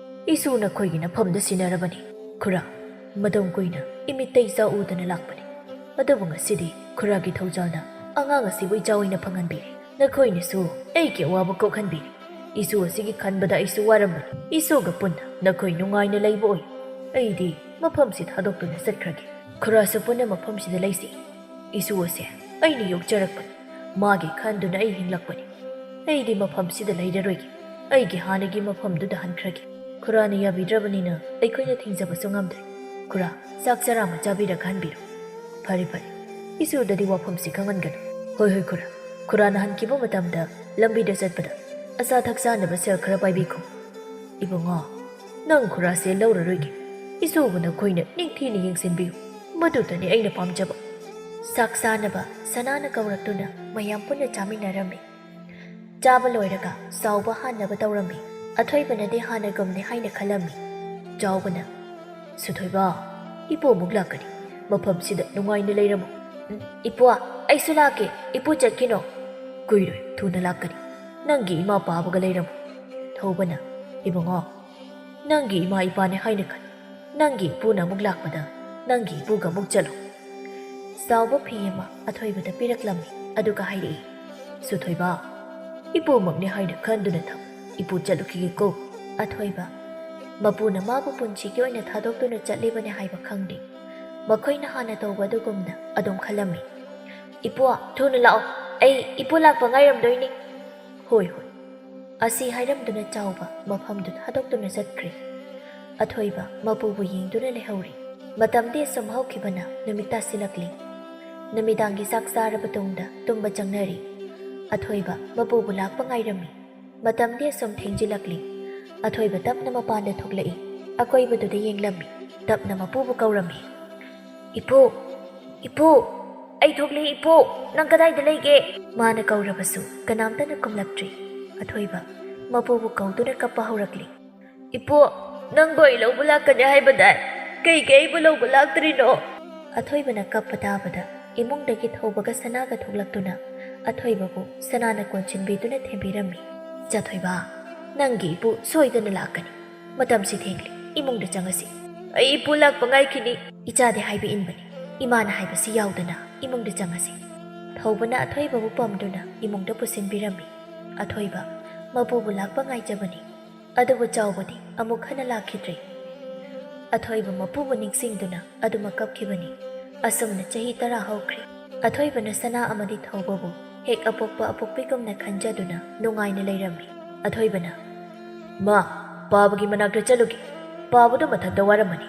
ꯏꯁꯨ ꯅꯈꯣꯏꯒꯤ ꯅꯐꯝꯗ ꯁꯤꯟꯅꯔꯕꯅꯤ꯫ ꯈꯨꯔꯥ, ꯃꯇꯝ ꯀꯨꯏꯅ ꯏꯃꯤꯠꯇ ꯏꯆꯥ ꯎꯗꯅ ꯂꯥꯛꯄꯅꯤ꯫ ꯑꯗꯨꯕꯨ ꯉꯁꯤꯗꯤ ꯈꯨꯔꯥꯒꯤ ꯊꯧꯖꯥꯜꯅ ꯑꯉꯥꯡ ꯑꯁꯤꯕꯨ ꯏꯆꯥ ꯑꯣꯏꯅ ꯐꯪꯍꯟꯕꯤꯔꯦ꯫ ꯅꯈꯣꯏꯅꯁꯨ ꯑꯩꯒꯤ ꯑꯋꯥꯕ ꯀꯣꯛꯍꯟꯕꯤꯔꯦ꯫ ꯏꯁꯨ ꯑꯁꯤꯒꯤ ꯈꯟꯕꯗ ꯑꯩꯁꯨ ꯋꯥꯔꯝꯕꯅꯤ꯫ ꯏꯁꯨꯒ ꯄꯨꯟꯅ ꯅꯈꯣꯏ ꯅꯨꯡꯉꯥꯏꯅ ꯂꯩꯕ ꯑꯣꯏꯌꯨ꯫ ꯑꯩꯗꯤ ꯃꯐꯝꯁꯤ ꯊꯥꯗꯣꯛꯇꯨꯅ ꯆꯠꯈ꯭ꯔꯒꯦ꯫ ꯈꯨꯔꯥꯁꯨ ꯄꯨꯟꯅ ꯃꯐꯝꯁꯤꯗ ꯂꯩꯁꯤ꯫ ꯏꯁꯨ ꯑꯁꯦ ꯑꯩꯅ ꯌꯣꯛꯆꯔꯛꯄꯅꯤ꯫ ꯃꯥꯒꯤ ꯈꯟꯗꯨꯅ ꯑꯩ ꯍꯤꯡꯂꯛꯄꯅꯤ꯫ ꯑꯩꯗꯤ ꯃꯐꯝꯁꯤꯗ ꯂꯩꯔꯔꯣꯏꯒꯦ꯫ ꯑꯩꯒꯤ ꯍꯥꯟꯅꯒꯤ ꯃꯐꯝꯗꯨꯗ ꯍꯟꯈ꯭ꯔꯒꯦ꯫ ꯈꯨꯔꯥꯅ ꯌꯥꯕꯤꯗ꯭ꯔꯕꯅꯤꯅ ꯑꯩꯈꯣꯏꯅ ꯊꯤꯡꯖꯕꯁꯨ ꯉꯝꯗ꯭ꯔꯦ꯫ ꯈꯨꯔꯥ, ꯆꯥꯛ ꯆꯔꯥ ꯑꯃ ꯆꯥꯕꯤꯔꯒ ꯍꯟꯕꯤꯔꯣ꯫ ꯐꯔꯦ, ꯐꯔꯦ꯫ ꯏꯁꯨꯗꯗꯤ ꯋꯥꯐꯝꯁꯤ ꯈꯪꯍꯟꯒꯅꯨ꯫ ꯍꯣꯏ, ꯍꯣꯏ, ꯈꯨꯔꯥ꯫ ꯈꯨꯔꯥꯅ ꯍꯟꯈꯤꯕ ꯃꯇꯝꯗ ꯂꯝꯕꯤꯗ ꯆꯠꯄꯗ ꯑꯆꯥ ꯊꯛ ꯆꯥꯅꯕ ꯁꯦꯜ ꯈꯔ ꯄꯥꯏꯕꯤꯈꯣ꯫ ꯏꯕꯨꯡꯉꯣ, ꯅꯪ ꯈꯨꯔꯥꯁꯦ ꯂꯧꯔꯔꯣꯏꯒꯦ꯫ ꯏꯁꯨꯕꯨ ꯅꯈꯣꯏꯅ ꯅꯤꯡꯊꯤꯅ ꯌꯦꯡꯁꯤꯟꯕꯤꯌꯨ꯫ ꯃꯗꯨꯇꯅꯤ ꯑꯩꯅ ꯄꯥꯝꯖꯕ꯫ ꯆꯥꯛ ꯆꯥꯅꯕ ꯁꯅꯥꯅ ꯀꯧꯔꯛꯇꯨꯅ ꯃꯌꯥꯝ ꯄꯨꯟꯅ ꯆꯥꯃꯤꯟꯅꯔꯝꯃꯤ꯫ ꯆꯥꯕ ꯂꯣꯏꯔꯒ ꯆꯥꯎꯕ ꯍꯥꯟꯅꯕ ꯇꯧꯔꯝꯃꯤ꯫ ꯑꯊꯣꯏꯕꯅꯗꯤ ꯍꯥꯟꯅꯒꯨꯝꯅꯤ ꯍꯥꯏꯅ ꯈꯜꯂꯝꯃꯤ꯫ ꯆꯥꯎꯕꯅ, "ꯁꯨꯊꯣꯏꯕ, ꯏꯄꯨ ꯑꯃꯨꯛ ꯂꯥꯛꯀꯅꯤ꯫ ꯃꯐꯝꯁꯤꯗ ꯅꯨꯡꯉꯥꯏꯅ ꯂꯩꯔꯝꯃꯨ꯫" "ꯎꯝ, ꯏꯄꯨ, ꯑꯩꯁꯨ ꯂꯥꯛꯀꯦ꯫ ꯏꯄꯨ ꯆꯠꯈꯤꯅꯣ꯫" "ꯀꯨꯏꯔꯣꯏ, ꯊꯨꯅ ꯂꯥꯛꯀꯅꯤ꯫ ꯅꯪꯒꯤ ꯏꯃꯥ ꯄꯥꯕꯒ ꯂꯩꯔꯝꯃꯨ꯫" ꯊꯧꯕꯅ, "ꯏꯕꯨꯡꯉꯣ, ꯅꯪꯒꯤ ꯏꯃꯥ ꯏꯄꯥꯅꯦ ꯍꯥꯏꯅ ꯈꯟ꯫ ꯅꯪꯒꯤ ꯏꯄꯨꯅ ꯑꯃꯨꯛ ꯂꯥꯛꯄꯗ ꯅꯪꯒꯤ ꯏꯄꯨꯒ ꯑꯃꯨꯛ ꯆꯠꯂꯨ꯫" ꯆꯥꯎꯕ ꯐꯤ ꯑꯃ ꯑꯊꯣꯏꯕꯗ ꯄꯤꯔꯛꯂꯝꯃꯤ, ꯑꯗꯨꯒ ꯍꯥꯏꯔꯛꯏ, "ꯁꯨꯊꯣꯏꯕ, ꯏꯄꯨꯃꯛꯅꯦ ꯍꯥꯏꯅ ꯈꯟꯗꯨꯅ ꯊꯝ꯫ ꯏꯄꯨ ꯆꯠꯂꯨꯈꯤꯒꯦꯀꯣ꯫" ꯑꯊꯣꯏꯕ, ꯃꯄꯨꯅ ꯃꯥꯕꯨ ꯄꯨꯟꯁꯤꯒꯤ ꯑꯣꯏꯅ ꯊꯥꯗꯣꯛꯇꯨꯅ ꯆꯠꯂꯤꯕꯅꯦ ꯍꯥꯏꯕ ꯈꯪꯗꯦ꯫ ꯃꯈꯣꯏꯅ ꯍꯥꯟꯅ ꯇꯧꯕ ꯑꯗꯨꯒꯨꯝꯅ ꯑꯗꯨꯝ ꯈꯜꯂꯝꯃꯤ꯫ "ꯏꯄꯨ, ꯊꯨꯅ ꯂꯥꯛꯑꯣ꯫ ꯑꯩ ꯏꯄꯨ ꯂꯥꯛꯄ ꯉꯥꯏꯔꯝꯗꯣꯏꯅꯤ꯫" "ꯍꯣꯏ, ꯍꯣꯏ꯫" ꯑꯁꯤ ꯍꯥꯏꯔꯝꯗꯨꯅ ꯆꯥꯎꯕ ꯃꯐꯝꯗꯨ ꯊꯥꯗꯣꯛꯇꯨꯅ ꯆꯠꯈ꯭ꯔꯦ꯫ ꯑꯊꯣꯏꯕ ꯃꯄꯨꯕꯨ ꯌꯦꯡꯗꯨꯅ ꯂꯩꯍꯧꯔꯤ꯫ ꯃꯇꯝꯗꯤ ꯑꯁꯨꯝ ꯍꯧꯈꯤꯕꯅ ꯅꯨꯃꯤꯠ ꯇꯥꯁꯤꯜꯂꯛꯂꯤ꯫ ꯅꯨꯃꯤꯗꯥꯡꯒꯤ ꯆꯥꯛ ꯆꯥꯔꯕ ꯇꯨꯡꯗ ꯇꯨꯝꯕ ꯆꯪꯅꯔꯤ꯫ ꯑꯊꯣꯏꯕ ꯃꯄꯨꯕꯨ ꯂꯥꯛꯄ ꯉꯥꯏꯔꯝꯃꯤ꯫ ꯃꯇꯝꯗꯤ ꯑꯁꯨꯝ ꯊꯦꯡꯖꯤꯜꯂꯛꯂꯤ꯫ ꯑꯊꯣꯏꯕ ꯇꯞꯅ ꯃꯄꯥꯟꯗ ꯊꯣꯛꯂꯛꯏ꯫ ꯑꯀꯣꯏꯕꯗꯨꯗ ꯌꯦꯡꯂꯝꯃꯤ꯫ ꯇꯞꯅ ꯃꯄꯨꯕꯨ ꯀꯧꯔꯝꯃꯤ꯫ "ꯏꯄꯨ! ꯏꯄꯨ! ꯑꯩ ꯊꯣꯛꯂꯦ, ꯏꯄꯨ! ꯅꯪ ꯀꯗꯥꯏꯗ ꯂꯩꯒꯦ?" ꯃꯥꯅ ꯀꯧꯔꯕꯁꯨ ꯀꯅꯥꯝꯇꯅ ꯈꯨꯝꯂꯛꯇ꯭ꯔꯤ꯫ ꯑꯊꯣꯏꯕ ꯃꯄꯨꯕꯨ ꯀꯧꯗꯨꯅ ꯀꯞꯄ ꯍꯧꯔꯛꯂꯤ꯫ "ꯏꯄꯨ, ꯅꯪꯕꯨ ꯑꯩ ꯂꯧꯕ ꯂꯥꯛꯀꯅꯤ ꯍꯥꯏꯕꯗꯥꯏ? ꯀꯩꯒꯤ ꯑꯩꯕꯨ ꯂꯧꯕ ꯂꯥꯛꯇ꯭ꯔꯤꯅꯣ?" ꯑꯊꯣꯏꯕꯅ ꯀꯞꯄ ꯇꯥꯕꯗ ꯏꯃꯨꯡꯗꯒꯤ ꯊꯧꯕꯒ ꯁꯅꯥꯒ ꯊꯣꯛꯂꯛꯇꯨꯅ ꯑꯊꯣꯏꯕꯕꯨ ꯁꯅꯥꯅ ꯀꯣꯟꯁꯤꯟꯕꯤꯗꯨꯅ ꯊꯦꯝꯕꯤꯔꯝꯃꯤ꯫ "ꯆꯥꯊꯣꯏꯕ, ꯅꯪꯒꯤ ꯏꯄꯨ ꯁꯣꯏꯗꯅ ꯂꯥꯛꯀꯅꯤ꯫ ꯃꯇꯝꯁꯤ ꯊꯦꯡꯂꯦ, ꯏꯃꯨꯡꯗ ꯆꯪꯉꯁꯤ꯫" "ꯑꯩ ꯏꯄꯨ ꯂꯥꯛꯄ ꯉꯥꯏꯈꯤꯅꯤ꯫" "ꯏꯆꯥꯗꯤ ꯍꯥꯏꯕ ꯏꯟꯕꯅꯤ, ꯏꯃꯥꯅ ꯍꯥꯏꯕꯁꯤ ꯌꯥꯎꯗꯅ ꯏꯃꯨꯡꯗ ꯆꯪꯉꯁꯤ꯫" ꯊꯧꯕꯅ ꯑꯊꯣꯏꯕꯕꯨ ꯄꯝꯗꯨꯅ ꯏꯃꯨꯡꯗ ꯄꯨꯁꯤꯟꯕꯤꯔꯝꯃꯤ꯫ ꯑꯊꯣꯏꯕ ꯃꯄꯨꯕꯨ ꯂꯥꯛꯄ ꯉꯥꯏꯖꯕꯅꯤ꯫ ꯑꯗꯨꯕꯨ ꯆꯥꯎꯕꯗꯤ ꯑꯃꯨꯛ ꯍꯟꯅ ꯂꯥꯛꯈꯤꯗ꯭ꯔꯦ꯫ ꯑꯊꯣꯏꯕ ꯃꯄꯨꯕꯨ ꯅꯤꯡꯁꯤꯡꯗꯨꯅ ꯑꯗꯨꯃꯛ ꯀꯞꯈꯤꯕꯅꯤ꯫ ꯑꯁꯨꯝꯅ ꯆꯍꯤ ꯇꯔꯥ ꯍꯧꯈ꯭ꯔꯦ꯫ ꯑꯊꯣꯏꯕꯅ ꯁꯅꯥ ꯑꯃꯗꯤ ꯊꯧꯕꯕꯨ ꯍꯦꯛ ꯑꯄꯣꯛꯄ ꯑꯄꯣꯛꯄꯤꯒꯨꯝꯅ ꯈꯟꯖꯗꯨꯅ ꯅꯨꯡꯉꯥꯏꯅ ꯂꯩꯔꯝꯃꯤ꯫ ꯑꯊꯣꯏꯕꯅ, "ꯃꯥ, ꯄꯥꯕꯒꯤ ꯃꯅꯥꯛꯇ ꯆꯠꯂꯨꯒꯦ꯫ ꯄꯥꯕꯗꯣ ꯃꯊꯟꯇ ꯋꯥꯔꯝꯃꯅꯤ꯫"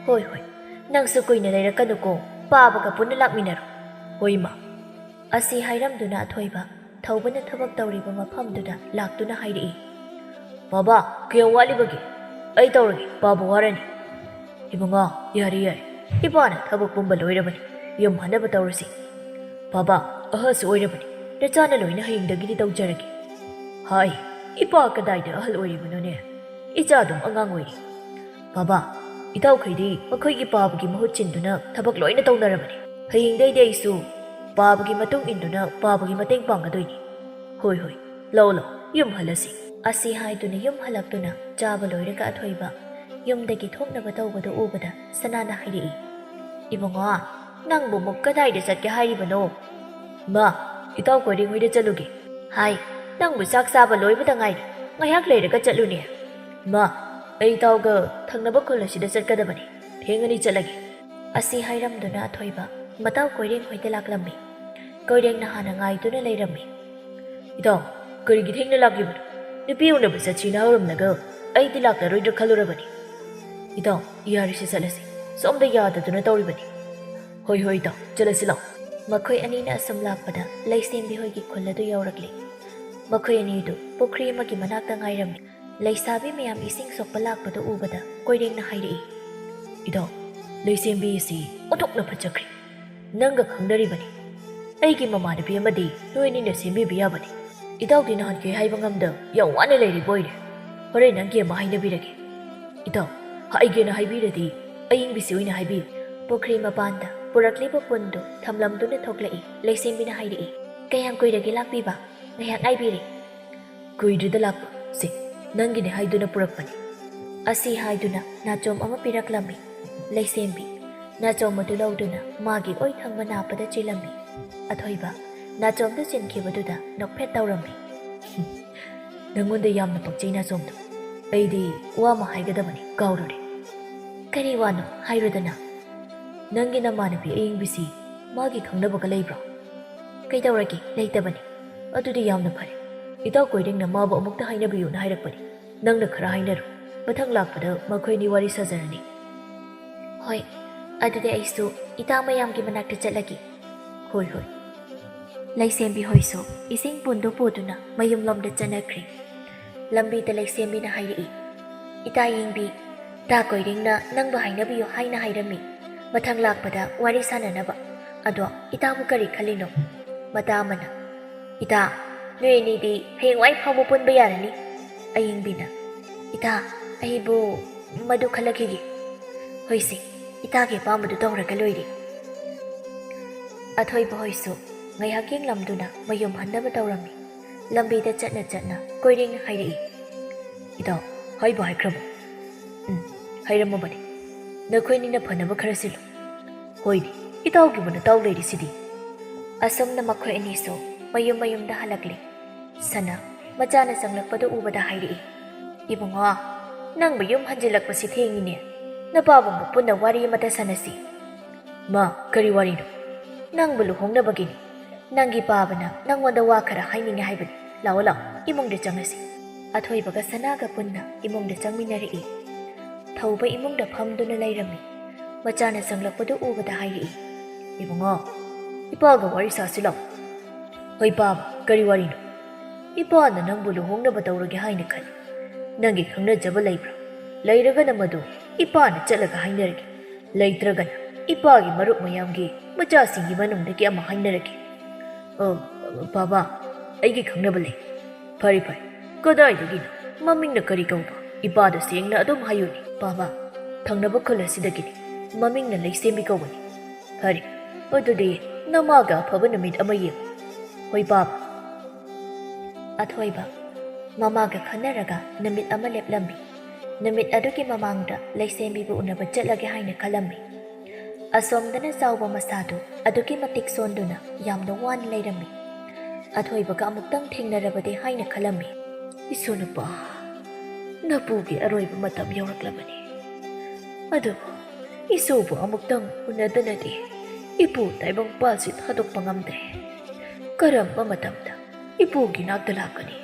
"ꯍꯣꯏ, ꯍꯣꯏ, ꯅꯪꯁꯨ ꯀꯨꯏꯅ ꯂꯩꯔꯛꯀꯅꯨꯀꯣ, ꯄꯥꯕꯒ ꯄꯨꯟꯅ ꯂꯥꯛꯃꯤꯟꯅꯔꯣ꯫" "ꯍꯣꯏ, ꯏꯃꯥ꯫" ꯑꯁꯤ ꯍꯥꯏꯔꯝꯗꯨꯅ ꯑꯊꯣꯏꯕ ꯊꯧꯕꯅ ꯊꯕꯛ ꯇꯧꯔꯤꯕ ꯃꯐꯝꯗꯨꯗ ꯂꯥꯛꯇꯨꯅ ꯍꯥꯏꯔꯛꯏ, "ꯕꯥꯕꯥ, ꯀꯌꯥꯝ ꯋꯥꯠꯂꯤꯕꯒꯦ? ꯑꯩ ꯇꯧꯔꯒꯦ, ꯄꯥꯕ ꯋꯥꯔꯅꯤ꯫" "ꯏꯕꯨꯡꯉꯣ, ꯌꯥꯔꯦ, ꯌꯥꯔꯦ, ꯏꯄꯥꯅ ꯊꯕꯛ ꯄꯨꯝꯕ ꯂꯣꯏꯔꯕꯅꯤ, ꯌꯨꯝ ꯍꯟꯅꯕ ꯇꯧꯔꯁꯤ꯫ ꯕꯥꯕꯥ, ꯑꯍꯜꯁꯨ ꯑꯣꯏꯔꯕꯅꯤ, ꯅꯆꯥꯅ ꯂꯣꯏꯅ ꯍꯌꯦꯡꯗꯒꯤꯗꯤ ꯇꯧꯖꯔꯒꯦ꯫" "ꯍꯥꯏ, ꯏꯄꯥ ꯀꯗꯥꯏꯗ ꯑꯍꯜ ꯑꯣꯏꯔꯤꯕꯅꯣꯅꯦ? ꯏꯆꯥ ꯑꯗꯨꯝ ꯑꯉꯥꯡ ꯑꯣꯏꯔꯤ꯫" "ꯕꯥꯕꯥ, ꯏꯇꯥꯎꯈꯩꯗꯤ ꯃꯈꯣꯏꯒꯤ ꯄꯥꯕꯒꯤ ꯃꯍꯨꯠ ꯁꯤꯟꯗꯨꯅ ꯊꯕꯛ ꯂꯣꯏꯅ ꯇꯧꯅꯔꯕꯅꯤ꯫ ꯍꯌꯦꯡꯗꯩꯗꯤ ꯑꯩꯁꯨ ꯄꯥꯕꯒꯤ ꯃꯇꯨꯡ ꯏꯟꯗꯨꯅ ꯄꯥꯕꯒꯤ ꯃꯇꯦꯡ ꯄꯥꯡꯒꯗꯣꯏꯅꯤ꯫" "ꯍꯣꯏ, ꯍꯣꯏ, ꯂꯥꯛꯑꯣ, ꯂꯥꯛꯑꯣ, ꯌꯨꯝ ꯍꯜꯂꯁꯤ꯫" ꯑꯁꯤ ꯍꯥꯏꯗꯨꯅ ꯌꯨꯝ ꯍꯜꯂꯛꯇꯨꯅ ꯆꯥꯕ ꯂꯣꯏꯔꯒ ꯑꯊꯣꯏꯕ ꯌꯨꯝꯗꯒꯤ ꯊꯣꯛꯅꯕ ꯇꯧꯕꯗꯨ ꯎꯕꯗ ꯁꯅꯥꯅ ꯍꯥꯏꯔꯛꯏ, "ꯏꯕꯨꯡꯉꯣ, ꯅꯪꯕꯨ ꯑꯃꯨꯛ ꯀꯗꯥꯏꯗ ꯆꯠꯀꯦ ꯍꯥꯏꯔꯤꯕꯅꯣ?" "ꯃꯥ, ꯏꯇꯥꯎ ꯀꯣꯏꯔꯦꯡ ꯍꯣꯏꯗ ꯆꯠꯂꯨꯒꯦ꯫" "ꯍꯥꯏ, ꯅꯪꯕꯨ ꯆꯥꯛ ꯆꯥꯕ ꯂꯣꯏꯕꯗ ꯉꯥꯏꯔꯤ, ꯉꯥꯏꯍꯥꯛ ꯂꯩꯔꯒ ꯆꯠꯂꯨꯅꯦ꯫" "ꯃꯥ, ꯑꯩ ꯏꯇꯥꯎꯒ ꯊꯪꯅꯕ ꯈꯨꯜ ꯑꯁꯤꯗ ꯆꯠꯀꯗꯕꯅꯤ, ꯊꯦꯡꯉꯅꯤ, ꯆꯠꯂꯒꯦ꯫" ꯑꯁꯤ ꯍꯥꯏꯔꯝꯗꯨꯅ ꯑꯊꯣꯏꯕ ꯃꯇꯥꯎ ꯀꯣꯏꯔꯦꯡ ꯍꯣꯏꯗ ꯂꯥꯛꯂꯝꯃꯤ꯫ ꯀꯣꯏꯔꯦꯡꯅ ꯍꯥꯟꯅ ꯉꯥꯏꯗꯨꯅ ꯂꯩꯔꯝꯃꯤ꯫ "ꯏꯇꯥꯎ, ꯀꯔꯤꯒꯤ ꯊꯦꯡꯅ ꯂꯥꯛꯂꯤꯕꯅꯣ? ꯅꯨꯄꯤ ꯎꯅꯕ ꯆꯠꯁꯤꯅ ꯍꯧꯔꯝꯂꯒ ꯑꯩꯗꯤ ꯂꯥꯛꯂꯔꯣꯏꯗ꯭ꯔꯥ ꯈꯜꯂꯨꯔꯕꯅꯤ꯫" "ꯏꯇꯥꯎ, ꯌꯥꯔꯤꯁꯤ ꯆꯠꯂꯁꯤ, ꯁꯣꯝꯗ ꯌꯥꯗꯗꯨꯅ ꯇꯧꯔꯤꯕꯅꯤ꯫" "ꯍꯣꯏ, ꯍꯣꯏ, ꯏꯇꯥꯎ, ꯆꯠꯂꯁꯤ ꯂꯥꯛꯑꯣ꯫" ꯃꯈꯣꯏ ꯑꯅꯤꯅ ꯑꯁꯨꯝ ꯂꯥꯛꯄꯗ ꯂꯩꯁꯦꯝꯕꯤ ꯍꯣꯏꯒꯤ ꯈꯨꯜ ꯑꯗꯨ ꯌꯧꯔꯛꯂꯤ꯫ ꯃꯈꯣꯏ ꯑꯅꯤꯗꯨ ꯄꯨꯈ꯭ꯔꯤ ꯑꯃꯒꯤ ꯃꯅꯥꯛꯇ ꯉꯥꯏꯔꯝꯃꯤ꯫ ꯂꯩꯁꯥꯕꯤ ꯃꯌꯥꯝ ꯏꯁꯤꯡ ꯁꯣꯛꯄ ꯂꯥꯛꯄꯗꯨ ꯎꯕꯗ ꯀꯣꯏꯔꯦꯡꯅ ꯍꯥꯏꯔꯛꯏ, "ꯏꯇꯥꯎ, ꯂꯩꯁꯦꯝꯕꯤ ꯑꯁꯤ ꯑꯣꯟꯊꯣꯛꯅ ꯐꯠꯆꯈ꯭ꯔꯦ꯫ ꯅꯪꯒ ꯈꯪꯅꯔꯤꯕꯅꯤ꯫ ꯑꯩꯒꯤ ꯃꯃꯥꯟꯅꯕꯤ ꯑꯃꯗꯤ ꯅꯣꯏ ꯑꯅꯤꯅ ꯁꯦꯝꯕꯤꯕ ꯌꯥꯕꯅꯤ꯫ ꯏꯇꯥꯎꯗꯤ ꯅꯍꯥꯟꯈꯩ ꯍꯥꯏꯕ ꯉꯝꯗ ꯌꯥꯝ ꯋꯥꯅ ꯂꯩꯔꯤꯕ ꯑꯣꯏꯔꯦ꯫ ꯍꯣꯔꯦꯟ ꯅꯪꯒꯤ ꯑꯃ ꯍꯥꯏꯅꯕꯤꯔꯒꯦ꯫ ꯏꯇꯥꯎ, ꯍꯥꯏꯒꯦꯅ ꯍꯥꯏꯕꯤꯔꯗꯤ ꯑꯏꯪꯕꯤꯁꯤ ꯑꯣꯏꯅ ꯍꯥꯏꯕꯤꯌꯨ꯫" ꯄꯨꯈ꯭ꯔꯤ ꯃꯄꯥꯟꯗ ꯄꯨꯔꯛꯂꯤꯕ ꯄꯨꯟꯗꯨ ꯊꯝꯂꯝꯗꯨꯅ ꯊꯣꯛꯂꯛꯏ꯫ ꯂꯩꯁꯦꯝꯕꯤꯅ ꯍꯥꯏꯔꯛꯏ, "ꯀꯌꯥꯝ ꯀꯨꯏꯔꯒꯦ ꯂꯥꯛꯄꯤꯕ? ꯉꯥꯏꯍꯥꯛ ꯉꯥꯏꯕꯤꯔꯦ꯫" "ꯀꯨꯏꯗ꯭ꯔꯤꯗ ꯂꯥꯛꯄ꯫ ꯁꯦ, ꯅꯪꯒꯤꯅꯦ ꯍꯥꯏꯗꯨꯅ ꯄꯨꯔꯛꯄꯅꯤ꯫" ꯑꯁꯤ ꯍꯥꯏꯗꯨꯅ ꯅꯥꯆꯣꯝ ꯑꯃ ꯄꯤꯔꯛꯂꯝꯃꯤ꯫ ꯂꯩꯁꯦꯝꯕꯤ ꯅꯥꯆꯣꯝ ꯑꯗꯨ ꯂꯧꯗꯨꯅ ꯃꯥꯒꯤ ꯑꯣꯏ ꯊꯪꯕ ꯅꯥꯞꯄꯗ ꯆꯤꯜꯂꯝꯃꯤ꯫ ꯑꯊꯣꯏꯕ ꯅꯥꯆꯣꯝꯗ ꯆꯤꯟꯈꯤꯕꯗꯨꯗ ꯅꯣꯛꯐꯦꯠ ꯇꯧꯔꯝꯃꯤ꯫ "ꯅꯪꯉꯣꯟꯗ ꯌꯥꯝꯅ ꯄꯛꯆꯩ, ꯅꯥꯆꯣꯝꯗꯣ꯫ ꯑꯩꯗꯤ ꯋꯥ ꯑꯃ ꯍꯥꯏꯒꯗꯕꯅꯤ, ꯀꯥꯎꯔꯨꯔꯦ꯫" "ꯀꯔꯤ ꯋꯥꯅꯣ? ꯍꯥꯏꯔꯨꯗꯅ꯫" "ꯅꯪꯒꯤ ꯅꯃꯥꯟꯅꯕꯤ ꯑꯏꯪꯕꯤꯁꯤ ꯃꯥꯒꯤ ꯈꯪꯅꯕꯒ ꯂꯩꯕ꯭ꯔꯣ? ꯀꯩꯗꯧꯔꯒꯦ? ꯂꯩꯇꯕꯅꯤ꯫ ꯑꯗꯨꯗꯤ ꯌꯥꯝꯅ ꯐꯔꯦ꯫ ꯏꯇꯥꯎ ꯀꯣꯏꯔꯦꯡꯅ ꯃꯥꯕꯨ ꯑꯃꯨꯛꯇ ꯍꯥꯏꯅꯕꯤꯌꯨꯅ ꯍꯥꯏꯔꯛꯄꯅꯤ꯫ ꯅꯪꯅ ꯈꯔ ꯍꯥꯏꯅꯔꯣ꯫ ꯃꯊꯪ ꯂꯥꯛꯄꯗ ꯃꯈꯣꯏꯅꯤ ꯋꯥꯔꯤ ꯁꯥꯖꯔꯅꯤ꯫ ꯍꯣꯏ, ꯑꯗꯨꯗꯤ ꯑꯩꯁꯨ ꯏꯇꯥ ꯃꯌꯥꯝꯒꯤ ꯃꯅꯥꯛꯇ ꯆꯠꯂꯒꯦ꯫ ꯍꯣꯏ, ꯍꯣꯏ꯫ ꯂꯩꯁꯦꯝꯕꯤ ꯍꯣꯏꯁꯨ ꯏꯁꯤꯡ ꯄꯨꯟꯗꯨ ꯄꯨꯗꯨꯅ ꯃꯌꯨꯝꯂꯣꯝꯗ ꯆꯠꯅꯈ꯭ꯔꯦ꯫ ꯂꯝꯕꯤꯗ ꯂꯩꯁꯦꯝꯕꯤꯅ ꯍꯥꯏꯔꯛꯏ, "ꯏꯇꯥ ꯌꯦꯡꯕꯤ, ꯇꯥ ꯀꯣꯏꯔꯦꯡꯅ ꯅꯪꯕꯨ ꯍꯥꯏꯅꯕꯤꯌꯨ ꯍꯥꯏꯅ ꯍꯥꯏꯔꯝꯃꯤ, ꯃꯊꯪ ꯂꯥꯛꯄꯗ ꯋꯥꯔꯤ ꯁꯥꯟꯅꯅꯕ꯫ ꯑꯗꯣ ꯏꯇꯥꯕꯨ ꯀꯔꯤ ꯈꯜꯂꯤꯅꯣ?" ꯃꯇꯥ ꯑꯃꯅ, "ꯏꯇꯥ, ꯅꯣꯏ ꯑꯅꯤꯗꯤ ꯍꯌꯦꯡꯋꯥꯏ ꯐꯥꯎꯕ ꯄꯨꯟꯕ ꯌꯥꯔꯅꯤ꯫" ꯑꯌꯦꯡꯕꯤꯅ, "ꯏꯇꯥ, ꯑꯩꯕꯨ ꯃꯗꯨ ꯈꯜꯂꯛꯈꯤꯒꯦ꯫ ꯍꯣꯏꯁꯦ, ꯏꯇꯥꯒꯤ ꯑꯄꯥꯝꯕꯗꯨ ꯇꯧꯔꯒ ꯂꯣꯏꯔꯦ꯫" ꯑꯊꯣꯏꯕ ꯍꯣꯏꯁꯨ ꯉꯥꯏꯍꯥꯛ ꯌꯦꯡꯂꯝꯗꯨꯅ ꯃꯌꯨꯝ ꯍꯟꯅꯕ ꯇꯧꯔꯝꯃꯤ꯫ ꯂꯝꯕꯤꯗ ꯆꯠꯅ ꯆꯠꯅ ꯀꯣꯏꯔꯦꯡꯅ ꯍꯥꯏꯔꯛꯏ, "ꯏꯇꯥꯎ, ꯍꯥꯏꯕꯨ ꯍꯥꯏꯈ꯭ꯔꯕꯣ?" "ꯎꯝ, ꯍꯥꯏꯔꯝꯃꯕꯅꯤ꯫ ꯅꯈꯣꯏꯅꯤꯅ ꯐꯅꯕ ꯈꯔ ꯁꯤꯜꯂꯨ꯫" "ꯍꯣꯏꯅꯦ, ꯏꯇꯥꯎꯒꯤꯕꯨ ꯅꯇꯥꯎ ꯂꯩꯔꯤꯁꯤꯗꯤ꯫" ꯑꯁꯨꯝꯅ ꯃꯈꯣꯏ ꯑꯅꯤꯁꯨ ꯃꯌꯨꯝ ꯃꯌꯨꯝꯗ ꯍꯜꯂꯛꯂꯤ꯫ ꯁꯅꯥ ꯃꯆꯥꯅ ꯆꯪꯂꯛꯄꯗꯨ ꯎꯕꯗ ꯍꯥꯏꯔꯛꯏ, "ꯏꯕꯨꯡꯉꯣ, ꯅꯪꯕꯨ ꯌꯨꯝ ꯍꯟꯖꯤꯜꯂꯛꯄꯁꯤ ꯊꯦꯡꯉꯤꯅꯦ꯫ ꯅꯄꯥꯕꯨꯡꯒ ꯄꯨꯟꯅ ꯋꯥꯔꯤ ꯑꯃꯇ ꯁꯥꯟꯅꯁꯤ꯫" "ꯃꯥ, ꯀꯔꯤ ꯋꯥꯔꯤꯅꯣ?" "ꯅꯪꯕꯨ ꯂꯨꯍꯣꯡꯅꯕꯒꯤꯅꯤ꯫ ꯅꯪꯒꯤ ꯄꯥꯕꯅ ꯅꯪꯉꯣꯟꯗ ꯋꯥ ꯈꯔ ꯍꯥꯏꯅꯤꯡꯉꯦ ꯍꯥꯏꯕꯅꯤ꯫ ꯂꯥꯛꯑꯣ, ꯂꯥꯛꯑꯣ, ꯏꯃꯨꯡꯗ ꯆꯪꯉꯁꯤ꯫" ꯑꯊꯣꯏꯕꯒ ꯁꯅꯥꯒ ꯄꯨꯟꯅ ꯏꯃꯨꯡꯗ ꯆꯪꯃꯤꯟꯅꯔꯛꯏ꯫ ꯊꯧꯕ ꯏꯃꯨꯡꯗ ꯐꯝꯗꯨꯅ ꯂꯩꯔꯝꯃꯤ꯫ ꯃꯆꯥꯅ ꯆꯪꯂꯛꯄꯗꯨ ꯎꯕꯗ ꯍꯥꯏꯔꯛꯏ, "ꯏꯕꯨꯡꯉꯣ, ꯏꯄꯥꯒ ꯋꯥꯔꯤ ꯁꯥꯁꯤ ꯂꯥꯛꯑꯣ꯫" "ꯍꯣꯏ ꯄꯥꯕ, ꯀꯔꯤ ꯋꯥꯔꯤꯅꯣ?" "ꯏꯄꯥꯅ ꯅꯪꯕꯨ ꯂꯨꯍꯣꯡꯅꯕ ꯇꯧꯔꯒꯦ ꯍꯥꯏꯅ ꯈꯜꯂꯤ꯫ ꯅꯪꯒꯤ ꯈꯪꯅꯖꯕ ꯂꯩꯕ꯭ꯔꯥ? ꯂꯩꯔꯒꯅ ꯃꯗꯨ ꯏꯄꯥꯅ ꯆꯠꯂꯒ ꯍꯥꯏꯅꯔꯒꯦ꯫ ꯂꯩꯇ꯭ꯔꯒꯅ ꯏꯄꯥꯒꯤ ꯃꯔꯨꯞ ꯃꯌꯥꯝꯒꯤ ꯃꯆꯥꯁꯤꯡꯒꯤ ꯃꯅꯨꯡꯗꯒꯤ ꯑꯃ ꯍꯥꯏꯅꯔꯒꯦ꯫" "ꯑ, ꯕꯥꯕꯥ, ꯑꯩꯒꯤ ꯈꯪꯅꯕ ꯂꯩ꯫" "ꯐꯔꯦ, ꯐꯔꯦ꯫ ꯀꯗꯥꯏꯗꯒꯤꯅꯣ? ꯃꯃꯤꯡꯅ ꯀꯔꯤ ꯀꯧꯕ? ꯏꯄꯥꯗ ꯁꯦꯡꯅ ꯑꯗꯨꯝ ꯍꯥꯏꯌꯨꯅꯦ꯫" "ꯕꯥꯕꯥ, ꯊꯪꯅꯕ ꯈꯨꯜ ꯑꯁꯤꯗꯒꯤꯅꯤ꯫ ꯃꯃꯤꯡꯅ ꯂꯩꯁꯦꯝꯕꯤ ꯀꯧꯕꯅꯤ꯫" "ꯐꯔꯦ, ꯑꯗꯨꯗꯤ ꯅꯃꯥꯒ ꯑꯐꯕ ꯅꯨꯃꯤꯠ ꯑꯃ ꯌꯦꯡꯉꯨ꯫" "ꯍꯣꯏ, ꯕꯥꯕꯥ꯫" ꯑꯊꯣꯏꯕ ꯃꯃꯥꯒ ꯈꯟꯅꯔꯒ ꯅꯨꯃꯤꯠ ꯑꯃ ꯂꯦꯞꯂꯝꯃꯤ꯫ ꯅꯨꯃꯤꯠ ꯑꯗꯨꯒꯤ ꯃꯃꯥꯡꯗ ꯂꯩꯁꯦꯝꯕꯤꯕꯨ ꯎꯅꯕ ꯆꯠꯂꯒꯦ ꯍꯥꯏꯅ ꯈꯜꯂꯝꯃꯤ꯫ ꯑꯁꯣꯝꯗꯅ ꯆꯥꯎꯕ ꯃꯁꯥꯗꯨ ꯑꯗꯨꯛꯀꯤ ꯃꯇꯤꯛ ꯁꯣꯟꯗꯨꯅ ꯌꯥꯝꯅ ꯋꯥꯅ ꯂꯩꯔꯝꯃꯤ꯫ ꯑꯊꯣꯏꯕꯒ ꯑꯃꯨꯛꯇꯪ ꯊꯦꯡꯅꯔꯕꯗꯤ ꯍꯥꯏꯅ ꯈꯜꯂꯝꯃꯤ꯫ "ꯏꯁꯨ ꯅꯨꯄꯥ, ꯅꯄꯨꯒꯤ ꯑꯔꯣꯏꯕ ꯃꯇꯝ ꯌꯧꯔꯛꯂꯕꯅꯤ꯫ ꯑꯗꯨꯕꯨ ꯏꯁꯨꯕꯨ ꯑꯃꯨꯛꯇꯪ ꯎꯅꯗꯅꯗꯤ ꯏꯄꯨ ꯇꯥꯏꯕꯪꯄꯥꯜꯁꯤ ꯊꯥꯗꯣꯛꯄ ꯉꯝꯗ꯭ꯔꯦ꯫ ꯀꯔꯝꯕ ꯃꯇꯝꯗ ꯏꯄꯨꯒꯤ ꯅꯥꯛꯇ ꯂꯥꯛꯀꯅꯤ?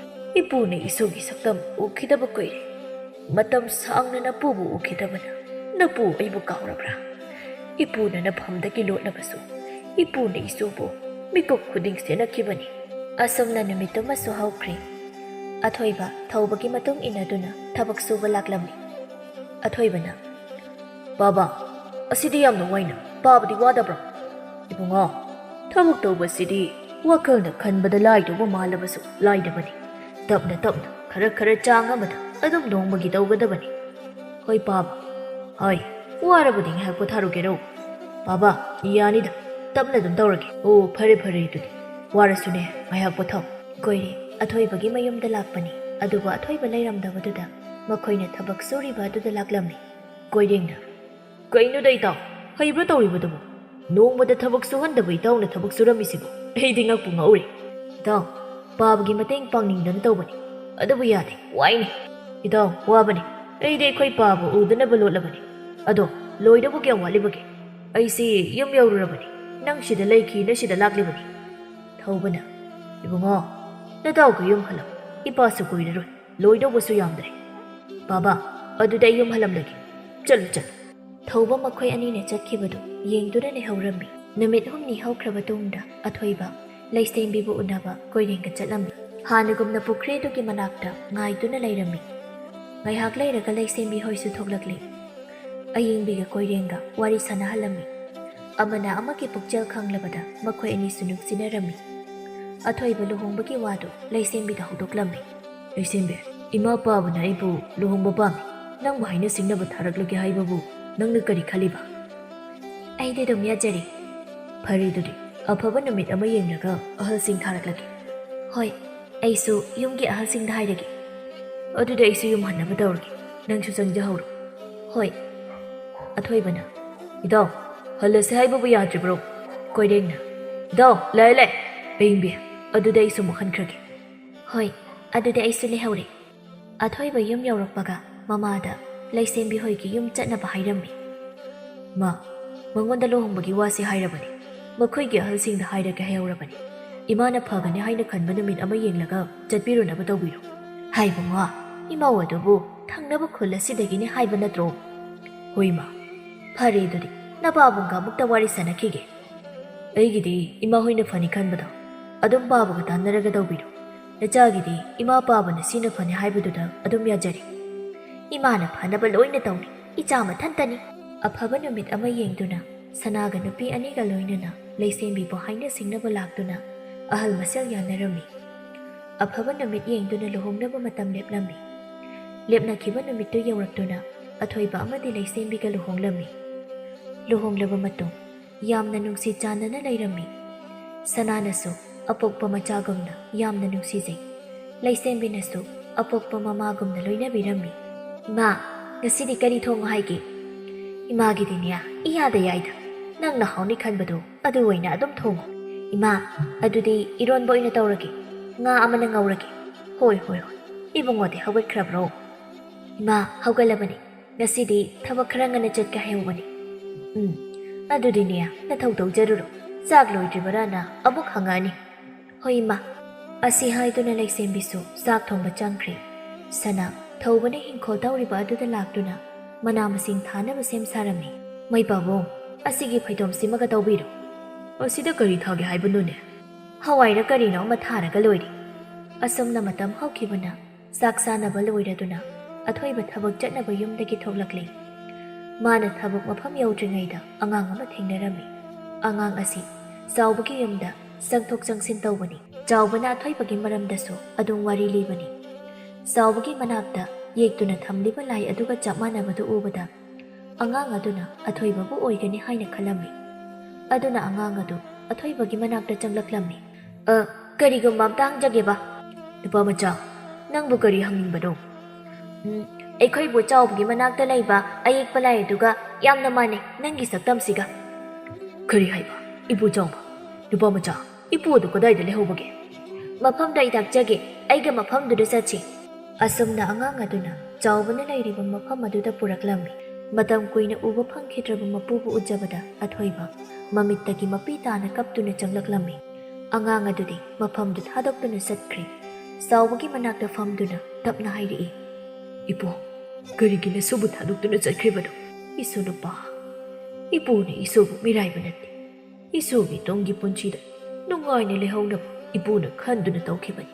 ꯏꯄꯨꯅ ꯏꯁꯨꯒꯤ ꯁꯛꯇꯝ ꯎꯈꯤꯗꯕ ꯀꯨꯏꯔꯦ꯫ ꯃꯇꯝ ꯁꯥꯡꯅ ꯅꯄꯨꯕꯨ ꯎꯈꯤꯗꯕꯅ ꯅꯄꯨ ꯑꯩꯕꯨ ꯀꯥꯎꯔꯕ꯭ꯔꯥ? ꯏꯄꯨꯅ ꯅꯐꯝꯗꯒꯤ ꯂꯣꯠꯂꯕꯁꯨ ꯏꯄꯨꯅ ꯏꯁꯨꯕꯨ ꯃꯤꯀꯨꯞ ꯈꯨꯗꯤꯡ ꯁꯦꯟꯅꯈꯤꯕꯅꯤ꯫ ꯑꯁꯨꯝꯅ ꯅꯨꯃꯤꯠꯇꯨꯃꯁꯨ ꯍꯧꯈ꯭ꯔꯦ꯫ ꯑꯊꯣꯏꯕ ꯊꯧꯕꯒꯤ ꯃꯇꯨꯡ ꯏꯟꯅꯗꯨꯅ ꯊꯕꯛ ꯁꯨꯕ ꯂꯥꯛꯂꯝꯃꯤ꯫ ꯑꯊꯣꯏꯕꯅ, "ꯄꯥꯕ, ꯑꯁꯤꯗꯤ ꯌꯥꯝꯅ ꯋꯥꯏꯅ, ꯄꯥꯕꯗꯤ ꯋꯥꯗꯕ꯭ꯔꯣ?" "ꯏꯕꯨꯡꯉꯣ, ꯊꯕꯛ ꯇꯧꯕꯁꯤꯗꯤ ꯋꯥꯈꯜꯅ ꯈꯟꯕꯗ ꯂꯥꯏꯗꯧꯕ ꯃꯥꯜꯂꯕꯁꯨ ꯂꯥꯏꯗꯕꯅꯤ꯫ ꯇꯞꯅ ꯇꯞꯅ, ꯈꯔ ꯈꯔ ꯆꯥꯡ ꯑꯃꯗ ꯑꯗꯨꯝ ꯅꯣꯡꯃꯒꯤ ꯇꯧꯒꯗꯕꯅꯤ꯫ ꯍꯣꯏ ꯄꯥꯕ, ꯍꯣꯏ, ꯋꯥꯔꯕꯗꯤ ꯉꯥꯏꯍꯥꯛ ꯄꯣꯊꯥꯔꯨꯒꯦꯔꯣ?" "ꯄꯥꯕ, ꯌꯥꯅꯤꯗ, ꯇꯞꯅ ꯑꯗꯨꯝ ꯇꯧꯔꯒꯦ꯫" "ꯑꯣ, ꯐꯔꯦ ꯐꯔꯦ, ꯑꯗꯨꯗꯤ ꯋꯥꯔꯁꯨꯅꯦ, ꯉꯥꯏꯍꯥꯛ ꯄꯣꯊꯥꯎ꯫" ꯀꯣꯏꯔꯦ ꯑꯊꯣꯏꯕꯒꯤ ꯃꯌꯨꯝꯗ ꯂꯥꯛꯄꯅꯤ꯫ ꯑꯗꯨꯕꯨ ꯑꯊꯣꯏꯕ ꯂꯩꯔꯝꯗꯕꯗꯨꯗ ꯃꯈꯣꯏꯅ ꯊꯕꯛ ꯁꯨꯔꯤꯕ ꯑꯗꯨꯗ ꯂꯥꯛꯂꯝꯃꯤ꯫ ꯀꯣꯏꯔꯦꯡꯅ, "ꯀꯩꯅꯣꯗ ꯏꯇꯥꯎ, ꯍꯩꯕ꯭ꯔꯥ ꯇꯧꯔꯤꯕꯗꯨꯕꯨ? ꯅꯣꯡꯃꯗ ꯊꯕꯛ ꯁꯨꯍꯟꯗꯕ ꯏꯇꯥꯎꯅ ꯊꯕꯛ ꯁꯨꯔꯝꯃꯤꯁꯤꯕꯨ ꯑꯩꯗꯤ ꯉꯛꯄꯨ ꯉꯛꯎꯔꯦ꯫ ꯏꯇꯥꯎ, ꯄꯥꯕꯒꯤ ꯃꯇꯦꯡ ꯄꯥꯡꯅꯤꯡꯗꯅ ꯇꯧꯕꯅꯤ, ꯑꯗꯨꯕꯨ ꯌꯥꯗꯦ, ꯋꯥꯏꯅꯦ꯫ ꯏꯇꯥꯎ, ꯋꯥꯕꯅꯤ꯫ ꯑꯩꯗꯤ ꯑꯩꯈꯣꯏ ꯄꯥꯕ ꯎꯗꯅꯕ ꯂꯣꯠꯂꯕꯅꯤ꯫ ꯑꯗꯣ, ꯂꯣꯏꯗꯧꯕ ꯀꯌꯥꯝ ꯋꯥꯠꯂꯤꯕꯒꯦ? ꯑꯩꯁꯤ ꯌꯨꯝ ꯌꯧꯔꯨꯔꯕꯅꯤ, ꯅꯪ ꯁꯤꯗ ꯂꯩꯈꯤꯅ ꯁꯤꯗ ꯂꯥꯛꯂꯤꯕꯅꯤ꯫" ꯊꯧꯕꯅ, "ꯏꯕꯨꯡꯉꯣ, ꯅꯇꯥꯎꯒ ꯌꯨꯝ ꯍꯜꯂꯣ, ꯏꯄꯥꯁꯨ ꯀꯨꯏꯔꯔꯣꯏ, ꯂꯣꯏꯗꯧꯕꯁꯨ ꯌꯥꯝꯗ꯭ꯔꯦ꯫ ꯄꯥꯕ, ꯑꯗꯨꯗꯤ ꯑꯩ ꯌꯨꯝ ꯍꯜꯂꯝꯂꯒꯦ, ꯆꯠꯂꯨ ꯆꯠꯂꯨ꯫" ꯊꯧꯕ ꯃꯈꯣꯏ ꯑꯅꯤꯅ ꯆꯠꯈꯤꯕꯗꯨ ꯌꯦꯡꯗꯨꯅ ꯂꯩꯍꯧꯔꯝꯃꯤ꯫ ꯅꯨꯃꯤꯠ ꯍꯨꯝꯅꯤ ꯍꯧꯈ꯭ꯔꯕ ꯇꯨꯡꯗ ꯑꯊꯣꯏꯕ ꯂꯩꯁꯦꯝꯕꯤꯕꯨ ꯎꯅꯕ ꯀꯣꯏꯔꯦꯡꯒ ꯆꯠꯂꯝꯃꯤ꯫ ꯍꯥꯟꯅꯒꯨꯝꯅ ꯄꯨꯈ꯭ꯔꯤ ꯑꯗꯨꯒꯤ ꯃꯅꯥꯛꯇ ꯉꯥꯏꯗꯨꯅ ꯂꯩꯔꯝꯃꯤ꯫ ꯉꯥꯏꯍꯥꯛ ꯂꯩꯔꯒ ꯂꯩꯁꯦꯝꯕꯤ ꯍꯣꯏꯁꯨ ꯊꯣꯛꯂꯛꯂꯤ꯫ ꯑꯌꯦꯡꯕꯤꯒ ꯀꯣꯏꯔꯦꯡꯒ ꯋꯥꯔꯤ ꯁꯥꯟꯅꯍꯜꯂꯝꯃꯤ꯫ ꯑꯃꯅ ꯑꯃꯒꯤ ꯄꯨꯛꯆꯦꯜ ꯈꯪꯂꯕꯗ ꯃꯈꯣꯏ ꯑꯅꯤꯁꯨ ꯅꯨꯡꯁꯤꯅꯔꯝꯃꯤ꯫ ꯑꯊꯣꯏꯕ ꯂꯨꯍꯣꯡꯕꯒꯤ ꯋꯥꯗꯨ ꯂꯩꯁꯦꯝꯕꯤꯗ ꯍꯧꯗꯣꯛꯂꯝꯃꯤ꯫ "ꯂꯩꯁꯦꯝꯕꯤ, ꯏꯃꯥ ꯄꯥꯕꯅ ꯑꯩꯕꯨ ꯂꯨꯍꯣꯡꯕ ꯄꯥꯝꯃꯤ, ꯅꯪꯕꯨ ꯍꯥꯏꯅ ꯁꯤꯡꯅꯕ ꯊꯥꯔꯛꯂꯒꯦ ꯍꯥꯏꯕꯕꯨ ꯅꯪꯅ ꯀꯔꯤ ꯈꯜꯂꯤꯕ?" "ꯑꯩꯗꯤ ꯑꯗꯨꯝ ꯌꯥꯖꯔꯦ꯫" "ꯐꯔꯦ, ꯑꯗꯨꯗꯤ ꯑꯐꯕ ꯅꯨꯃꯤꯠ ꯑꯃ ꯌꯦꯡꯂꯒ ꯑꯍꯜꯁꯤꯡ ꯊꯥꯔꯛꯂꯒꯦ꯫" "ꯍꯣꯏ, ꯑꯩꯁꯨ ꯌꯨꯝꯒꯤ ꯑꯍꯜꯁꯤꯡꯗ ꯍꯥꯏꯔꯒꯦ꯫" "ꯑꯗꯨꯗꯤ ꯑꯩꯁꯨ ꯌꯨꯝ ꯍꯟꯅꯕ ꯇꯧꯔꯒꯦ, ꯅꯪꯁꯨ ꯆꯪꯖꯍꯧꯔꯣ꯫" "ꯍꯣꯏ꯫" ꯑꯊꯣꯏꯕꯅ, "ꯏꯇꯥꯎ, ꯍꯜꯂꯁꯦ ꯍꯥꯏꯕꯕꯨ ꯌꯥꯗ꯭ꯔꯤꯕ꯭ꯔꯣ?" ꯀꯣꯏꯔꯦꯡꯅ, "ꯏꯇꯥꯎ, ꯂꯥꯛꯑꯦ, ꯂꯥꯛꯑꯦ꯫ ꯑꯌꯤꯡꯕꯤ, ꯑꯗꯨꯗꯤ ꯑꯩꯁꯨ ꯑꯃꯨꯛ ꯍꯟꯈ꯭ꯔꯒꯦ꯫" "ꯍꯣꯏ, ꯑꯗꯨꯗꯤ ꯑꯩꯁꯨ ꯂꯩꯍꯧꯔꯦ꯫" ꯑꯊꯣꯏꯕ ꯌꯨꯝ ꯌꯧꯔꯛꯄꯒ ꯃꯃꯥꯗ ꯂꯩꯁꯦꯝꯕꯤ ꯍꯣꯏꯒꯤ ꯌꯨꯝ ꯆꯠꯅꯕ ꯍꯥꯏꯔꯝꯃꯤ꯫ "ꯃꯥ, ꯃꯉꯣꯟꯗ ꯂꯨꯍꯣꯡꯕꯒꯤ ꯋꯥꯁꯤ ꯍꯥꯏꯔꯕꯅꯤ꯫ ꯃꯈꯣꯏꯒꯤ ꯑꯍꯜꯁꯤꯡꯗ ꯍꯥꯏꯔꯒꯦ ꯍꯥꯏꯍꯧꯔꯕꯅꯤ꯫ ꯏꯃꯥꯅ ꯐꯒꯅꯤ ꯍꯥꯏꯅ ꯈꯟꯕ ꯅꯨꯃꯤꯠ ꯑꯃ ꯌꯦꯡꯂꯒ ꯆꯠꯄꯤꯔꯨꯅꯕ ꯇꯧꯕꯤꯔꯣ꯫ ꯍꯥꯏꯕꯨꯡꯉꯣ, ꯏꯃꯧ ꯑꯗꯨꯕꯨ ꯊꯪꯅꯕ ꯈꯨꯜ ꯑꯁꯤꯗꯒꯤꯅꯤ ꯍꯥꯏꯕ ꯅꯠꯇ꯭ꯔꯣ? ꯍꯣꯏ ꯏꯃꯥ꯫ ꯐꯔꯦ ꯑꯗꯨꯗꯤ, ꯅꯄꯥꯕꯨꯡꯒ ꯑꯃꯨꯛꯇ ꯋꯥꯔꯤ ꯁꯥꯟꯅꯈꯤꯒꯦ꯫ ꯑꯩꯒꯤꯗꯤ ꯏꯃꯥ ꯍꯣꯏꯅ ꯐꯅꯤ ꯈꯟꯕꯗꯣ ꯑꯗꯨꯝ ꯄꯥꯕꯒ ꯇꯥꯟꯅꯔꯒ ꯇꯧꯕꯤꯔꯣ꯫ ꯅꯆꯥꯒꯤꯗꯤ ꯏꯃꯥ ꯄꯥꯕꯅ ꯁꯤꯅ ꯐꯅꯤ ꯍꯥꯏꯕꯗꯨꯗ ꯑꯗꯨꯝ ꯌꯥꯖꯔꯤ꯫ ꯏꯃꯥꯅ ꯐꯅꯕ ꯂꯣꯏꯅ ꯇꯧꯅꯤ, ꯏꯆꯥ ꯃꯊꯟꯇꯅꯤ꯫ ꯑꯐꯕ ꯅꯨꯃꯤꯠ ꯑꯃ ꯌꯦꯡꯗꯨꯅ ꯁꯅꯥꯒ ꯅꯨꯄꯤ ꯑꯅꯤꯒ ꯂꯣꯏꯅꯅ ꯂꯩꯁꯦꯝꯕꯤꯕꯨ ꯍꯥꯏꯅ ꯁꯤꯡꯅꯕ ꯂꯥꯛꯇꯨꯅ ꯑꯍꯜ ꯃꯁꯦꯜ ꯌꯥꯅꯔꯝꯃꯤ꯫ ꯑꯐꯕ ꯅꯨꯃꯤꯠ ꯌꯦꯡꯗꯨꯅ ꯂꯨꯍꯣꯡꯅꯕ ꯃꯇꯝ ꯂꯦꯞꯂꯝꯃꯤ꯫ ꯂꯦꯞꯅꯈꯤꯕ ꯅꯨꯃꯤꯠꯇꯨ ꯌꯧꯔꯛꯇꯨꯅ ꯑꯊꯣꯏꯕ ꯑꯃꯗꯤ ꯂꯩꯁꯦꯝꯕꯤꯒ ꯂꯨꯍꯣꯡꯂꯝꯃꯤ꯫ ꯂꯨꯍꯣꯡꯂꯕ ꯃꯇꯨꯡ ꯌꯥꯝꯅ ꯅꯨꯡꯁꯤ ꯆꯥꯟꯅꯅ ꯂꯩꯔꯝꯃꯤ꯫ ꯁꯅꯥꯅꯁꯨ ꯑꯄꯣꯛꯄ ꯃꯆꯥꯒꯨꯝꯅ ꯌꯥꯝꯅ ꯅꯨꯡꯁꯤꯖꯩ꯫ ꯂꯩꯁꯦꯝꯕꯤꯅꯁꯨ ꯑꯄꯣꯛꯄ ꯃꯃꯥꯒꯨꯝꯅ ꯂꯣꯏꯅꯕꯤꯔꯝꯃꯤ꯫ "ꯏꯃꯥ, ꯉꯁꯤꯗꯤ ꯀꯔꯤ ꯊꯣꯡꯉꯨ ꯍꯥꯏꯒꯦ?" "ꯏꯃꯥꯒꯤꯗꯤꯅꯦ, ꯏꯌꯥꯗ ꯌꯥꯏꯗ꯫ ꯅꯪꯅ ꯍꯥꯎꯅꯤ ꯈꯟꯕꯗꯣ ꯑꯗꯨ ꯑꯣꯏꯅ ꯑꯗꯨꯝ ꯊꯣꯡꯉꯨ꯫ ꯏꯃꯥ, ꯑꯗꯨꯗꯤ ꯏꯔꯣꯟꯕ ꯑꯣꯏꯅ ꯇꯧꯔꯒꯦ꯫ ꯉꯥ ꯑꯃꯅ ꯉꯧꯔꯒꯦ꯫" "ꯍꯣꯏ, ꯍꯣꯏ, ꯍꯣꯏ꯫ ꯏꯕꯨꯡꯉꯣꯗꯤ ꯍꯧꯒꯠꯈ꯭ꯔꯕ꯭ꯔꯣ?" "ꯏꯃꯥ, ꯍꯧꯒꯠꯂꯕꯅꯤ꯫ ꯉꯁꯤꯗꯤ ꯊꯕꯛ ꯈꯔ ꯉꯟꯅ ꯆꯠꯀꯦ ꯍꯥꯏꯍꯧꯕꯅꯤ꯫" "ꯎꯝ, ꯑꯗꯨꯗꯤꯅꯦ, ꯅꯊꯧ ꯇꯧꯖꯔꯨꯔꯣ꯫ ꯆꯥꯛ ꯂꯣꯏꯗ꯭ꯔꯤꯕꯔꯥꯅ ꯑꯃꯨꯛ ꯍꯪꯉꯛꯑꯅꯤ꯫" "ꯍꯣꯏ, ꯏꯃꯥ꯫" ꯑꯁꯤ ꯍꯥꯏꯗꯨꯅ ꯂꯩꯁꯦꯝꯕꯤꯁꯨ ꯆꯥꯛ ꯊꯣꯡꯕ ꯆꯪꯈ꯭ꯔꯦ꯫ ꯁꯅꯥ ꯊꯧꯕꯅ ꯍꯤꯡꯈꯣꯜ ꯇꯧꯔꯤꯕ ꯑꯗꯨꯗ ꯂꯥꯛꯇꯨꯅ ꯃꯅꯥ ꯃꯁꯤꯡ ꯊꯥꯅꯕ ꯁꯦꯝ ꯁꯥꯔꯝꯃꯤ꯫ "ꯃꯩ ꯄꯥꯕꯨꯡ, ꯑꯁꯤꯒꯤ ꯐꯩꯗꯣꯝꯁꯤꯃꯒ ꯇꯧꯕꯤꯔꯣ꯫" "ꯑꯁꯤꯗ ꯀꯔꯤ ꯊꯥꯒꯦ ꯍꯥꯏꯕꯅꯣꯅꯦ?" "ꯍꯋꯥꯏꯔ ꯀꯔꯤꯅꯣ ꯑꯃ ꯊꯥꯔꯒ ꯂꯣꯏꯔꯦ꯫" ꯑꯁꯨꯝꯅ ꯃꯇꯝ ꯍꯧꯈꯤꯕꯅ ꯆꯥꯛ ꯆꯥꯅꯕ ꯂꯣꯏꯔꯗꯨꯅ ꯑꯊꯣꯏꯕ ꯊꯕꯛ ꯆꯠꯅꯕ ꯌꯨꯝꯗꯒꯤ ꯊꯣꯛꯂꯛꯂꯤ꯫ ꯃꯥꯅ ꯊꯕꯛ ꯃꯐꯝ ꯌꯧꯗ꯭ꯔꯤꯉꯩꯗ ꯑꯉꯥꯡ ꯑꯃ ꯊꯦꯡꯅꯔꯝꯃꯤ꯫ ꯑꯉꯥꯡ ꯑꯁꯤ ꯆꯥꯎꯕꯒꯤ ꯌꯨꯝꯗ ꯆꯪꯊꯣꯛ ꯆꯪꯁꯤꯟ ꯇꯧꯕꯅꯤ꯫ ꯆꯥꯎꯕꯅ ꯑꯊꯣꯏꯕꯒꯤ ꯃꯔꯝꯗꯁꯨ ꯑꯗꯨꯝ ꯋꯥꯔꯤ ꯂꯤꯕꯅꯤ꯫ ꯆꯥꯎꯕꯒꯤ ꯃꯅꯥꯛꯇ ꯌꯦꯛꯇꯨꯅ ꯊꯝꯂꯤꯕ ꯂꯥꯏ ꯑꯗꯨꯒ ꯆꯞ ꯃꯥꯟꯅꯕꯗꯨ ꯎꯕꯗ ꯑꯉꯥꯡ ꯑꯗꯨꯅ ꯑꯊꯣꯏꯕꯕꯨ ꯑꯣꯏꯒꯅꯤ ꯍꯥꯏꯅ ꯈꯜꯂꯝꯃꯤ꯫ ꯑꯗꯨꯅ ꯑꯉꯥꯡ ꯑꯗꯨ ꯑꯊꯣꯏꯕꯒꯤ ꯃꯅꯥꯛꯇ ꯆꯪꯂꯛꯂꯝꯃꯤ꯫ "ꯑ, ꯀꯔꯤꯒꯨꯝꯕ ꯑꯝꯇ ꯍꯪꯖꯒꯦꯕ?" "ꯅꯨꯄꯥ ꯃꯆꯥ, ꯅꯪꯕꯨ ꯀꯔꯤ ꯍꯪꯅꯤꯡꯕꯅꯣ?" "ꯎꯝ, ꯑꯩꯈꯣꯏ ꯏꯕꯣ ꯆꯥꯎꯕꯒꯤ ꯃꯅꯥꯛꯇ ꯂꯩꯕ ꯑꯌꯦꯛꯄ ꯂꯥꯏ ꯑꯗꯨꯒ ꯌꯥꯝꯅ ꯃꯥꯟꯅꯩ, ꯅꯪꯒꯤ ꯁꯛꯇꯝꯁꯤꯒ꯫" "ꯀꯔꯤ ꯍꯥꯏꯕ? ꯏꯕꯣ ꯆꯥꯎꯕ? ꯅꯨꯄꯥ ꯃꯆꯥ, ꯏꯄꯨ ꯑꯗꯨ ꯀꯗꯥꯏꯗ ꯂꯩꯍꯧꯕꯒꯦ?" "ꯃꯐꯝꯗꯣ ꯑꯩ ꯇꯥꯛꯆꯒꯦ, ꯑꯩꯒ ꯃꯐꯝꯗꯨꯗ ꯆꯠꯁꯤ꯫" ꯑꯁꯨꯝꯅ ꯑꯉꯥꯡ ꯑꯗꯨꯅ ꯆꯥꯎꯕꯅ ꯂꯩꯔꯤꯕ ꯃꯐꯝ ꯑꯗꯨꯗ ꯄꯨꯔꯛꯂꯝꯃꯤ꯫ ꯃꯇꯝ ꯀꯨꯏꯅ ꯎꯕ ꯐꯪꯈꯤꯗ꯭ꯔꯕ ꯃꯄꯨꯕꯨ ꯎꯖꯕꯗ ꯑꯊꯣꯏꯕ ꯃꯃꯤꯠꯇꯒꯤ ꯃꯄꯤ ꯇꯥꯅ ꯀꯞꯇꯨꯅ ꯆꯪꯂꯛꯂꯝꯃꯤ꯫ ꯑꯉꯥꯡ ꯑꯗꯨꯗꯤ ꯃꯐꯝꯗꯨ ꯊꯥꯗꯣꯛꯇꯨꯅ ꯆꯠꯈ꯭ꯔꯦ꯫ ꯆꯥꯎꯕꯒꯤ ꯃꯅꯥꯛꯇ ꯐꯝꯗꯨꯅ ꯇꯞꯅ ꯍꯥꯏꯔꯛꯏ, "ꯏꯄꯨ, ꯀꯔꯤꯒꯤ ꯅꯁꯨꯕꯨ ꯊꯥꯗꯣꯛꯇꯨꯅ ꯆꯠꯈ꯭ꯔꯤꯕꯅꯣ? ꯏꯁꯨ ꯅꯨꯄꯥ, ꯏꯄꯨꯅ ꯏꯁꯨꯕꯨ ꯃꯤꯔꯥꯏꯕ ꯅꯠꯇꯦ꯫ ꯏꯁꯨꯒꯤ ꯇꯨꯡꯒꯤ ꯄꯨꯟꯁꯤꯗ ꯅꯨꯡꯉꯥꯏꯅ ꯂꯩꯍꯧꯅꯕ ꯏꯄꯨꯅ ꯈꯟꯗꯨꯅ ꯇꯧꯈꯤꯕꯅꯤ꯫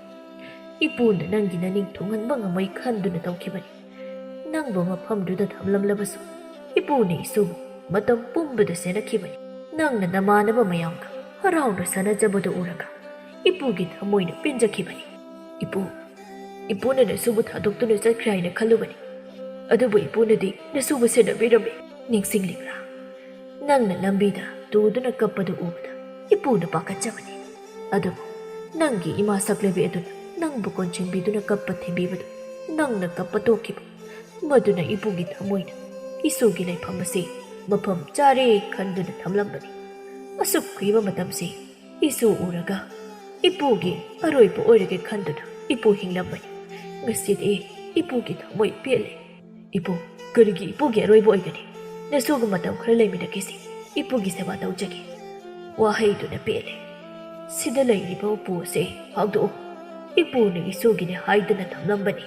ꯏꯄꯨꯅ ꯅꯪꯒꯤ ꯅꯅꯤꯡ ꯊꯨꯡꯍꯟꯕ ꯉꯝꯃꯣꯏ ꯈꯟꯗꯨꯅ ꯇꯧꯈꯤꯕꯅꯤ꯫ ꯅꯪꯕꯨ ꯃꯐꯝꯗꯨꯗ ꯊꯝꯂꯝꯂꯕꯁꯨ ꯏꯄꯨꯅ ꯏꯁꯨꯕꯨ ꯃꯇꯝ ꯄꯨꯝꯕꯗ ꯁꯦꯟꯅꯈꯤꯕꯅꯤ꯫ ꯅꯪꯅ ꯅꯃꯥꯟꯅꯕ ꯃꯌꯥꯝꯒ ꯍꯔꯥꯎꯅ ꯁꯥꯟꯅꯖꯕꯗꯨ ꯎꯔꯒ ꯏꯄꯨꯒꯤ ꯊꯃꯣꯏꯅ ꯄꯦꯟꯖꯈꯤꯕꯅꯤ꯫ ꯏꯄꯨ, ꯏꯄꯨꯅ ꯅꯁꯨꯕꯨ ꯊꯥꯗꯣꯛꯇꯨꯅ ꯆꯠꯈ꯭ꯔꯦ ꯍꯥꯏꯅ ꯈꯜꯂꯨꯕꯅꯤ꯫ ꯑꯗꯨꯕꯨ ꯏꯄꯨꯅꯗꯤ ꯅꯁꯨꯕꯨ ꯁꯦꯟꯅꯕꯤꯔꯝꯃꯤ꯫ ꯅꯤꯡꯁꯤꯡꯂꯤꯕ꯭ꯔꯥ? ꯅꯪꯅ ꯂꯝꯕꯤꯗ ꯇꯨꯗꯨꯅ ꯀꯞꯄꯗꯨ ꯎꯕꯗ ꯏꯄꯨꯅ ꯄꯥꯈꯠꯆꯕꯅꯤ꯫ ꯑꯗꯨꯕꯨ ꯅꯪꯒꯤ ꯏꯃꯥ ꯁꯛꯂꯩꯕꯤ ꯑꯗꯨꯅ ꯅꯪꯕꯨ ꯀꯣꯟꯁꯤꯟꯕꯤꯗꯨꯅ ꯀꯞꯄ ꯊꯤꯡꯕꯤꯕꯗꯨ ꯅꯪꯅ ꯀꯞꯄ ꯇꯣꯛꯈꯤꯕ꯫ ꯃꯗꯨꯅ ꯏꯄꯨꯒꯤ ꯊꯃꯣꯏꯅ ꯏꯁꯨꯒꯤ ꯂꯩꯐꯝ ꯑꯁꯤ ꯃꯐꯝ ꯆꯥꯔꯦ ꯈꯟꯗꯨꯅ ꯊꯝꯂꯝꯕꯅꯤ꯫ ꯑꯁꯨꯛ ꯀꯨꯏꯕ ꯃꯇꯝꯁꯤ ꯏꯁꯨ ꯎꯔꯒ ꯏꯄꯨꯒꯤ ꯑꯔꯣꯏꯕ ꯑꯣꯏꯔꯒꯦ ꯈꯟꯗꯨꯅ ꯏꯄꯨ ꯍꯤꯡꯂꯝꯕꯅꯤ꯫ ꯉꯁꯤꯗꯤ ꯏꯄꯨꯒꯤ ꯊꯃꯣꯏ ꯄꯦꯜꯂꯦ꯫ ꯏꯄꯨ, ꯀꯔꯤꯒꯤ ꯏꯄꯨꯒꯤ ꯑꯔꯣꯏꯕ ꯑꯣꯏꯒꯅꯤ? ꯅꯁꯨꯒ ꯃꯇꯝ ꯈꯔ ꯂꯩꯃꯤꯟꯅꯈꯤꯁꯤ꯫ ꯏꯄꯨꯒꯤ ꯁꯦꯕꯥ ꯇꯧꯖꯒꯦ꯫ ꯋꯥꯍꯩꯗꯨꯅ ꯄꯦꯜꯂꯦ꯫ ꯁꯤꯗ ꯂꯩꯔꯤꯕ ꯎꯄꯨ ꯑꯁꯦ ꯍꯥꯡꯗꯣꯛꯎ꯫ ꯏꯄꯨꯅ ꯏꯁꯨꯒꯤꯅꯦ ꯍꯥꯏꯗꯨꯅ ꯊꯝꯂꯝꯕꯅꯤ꯫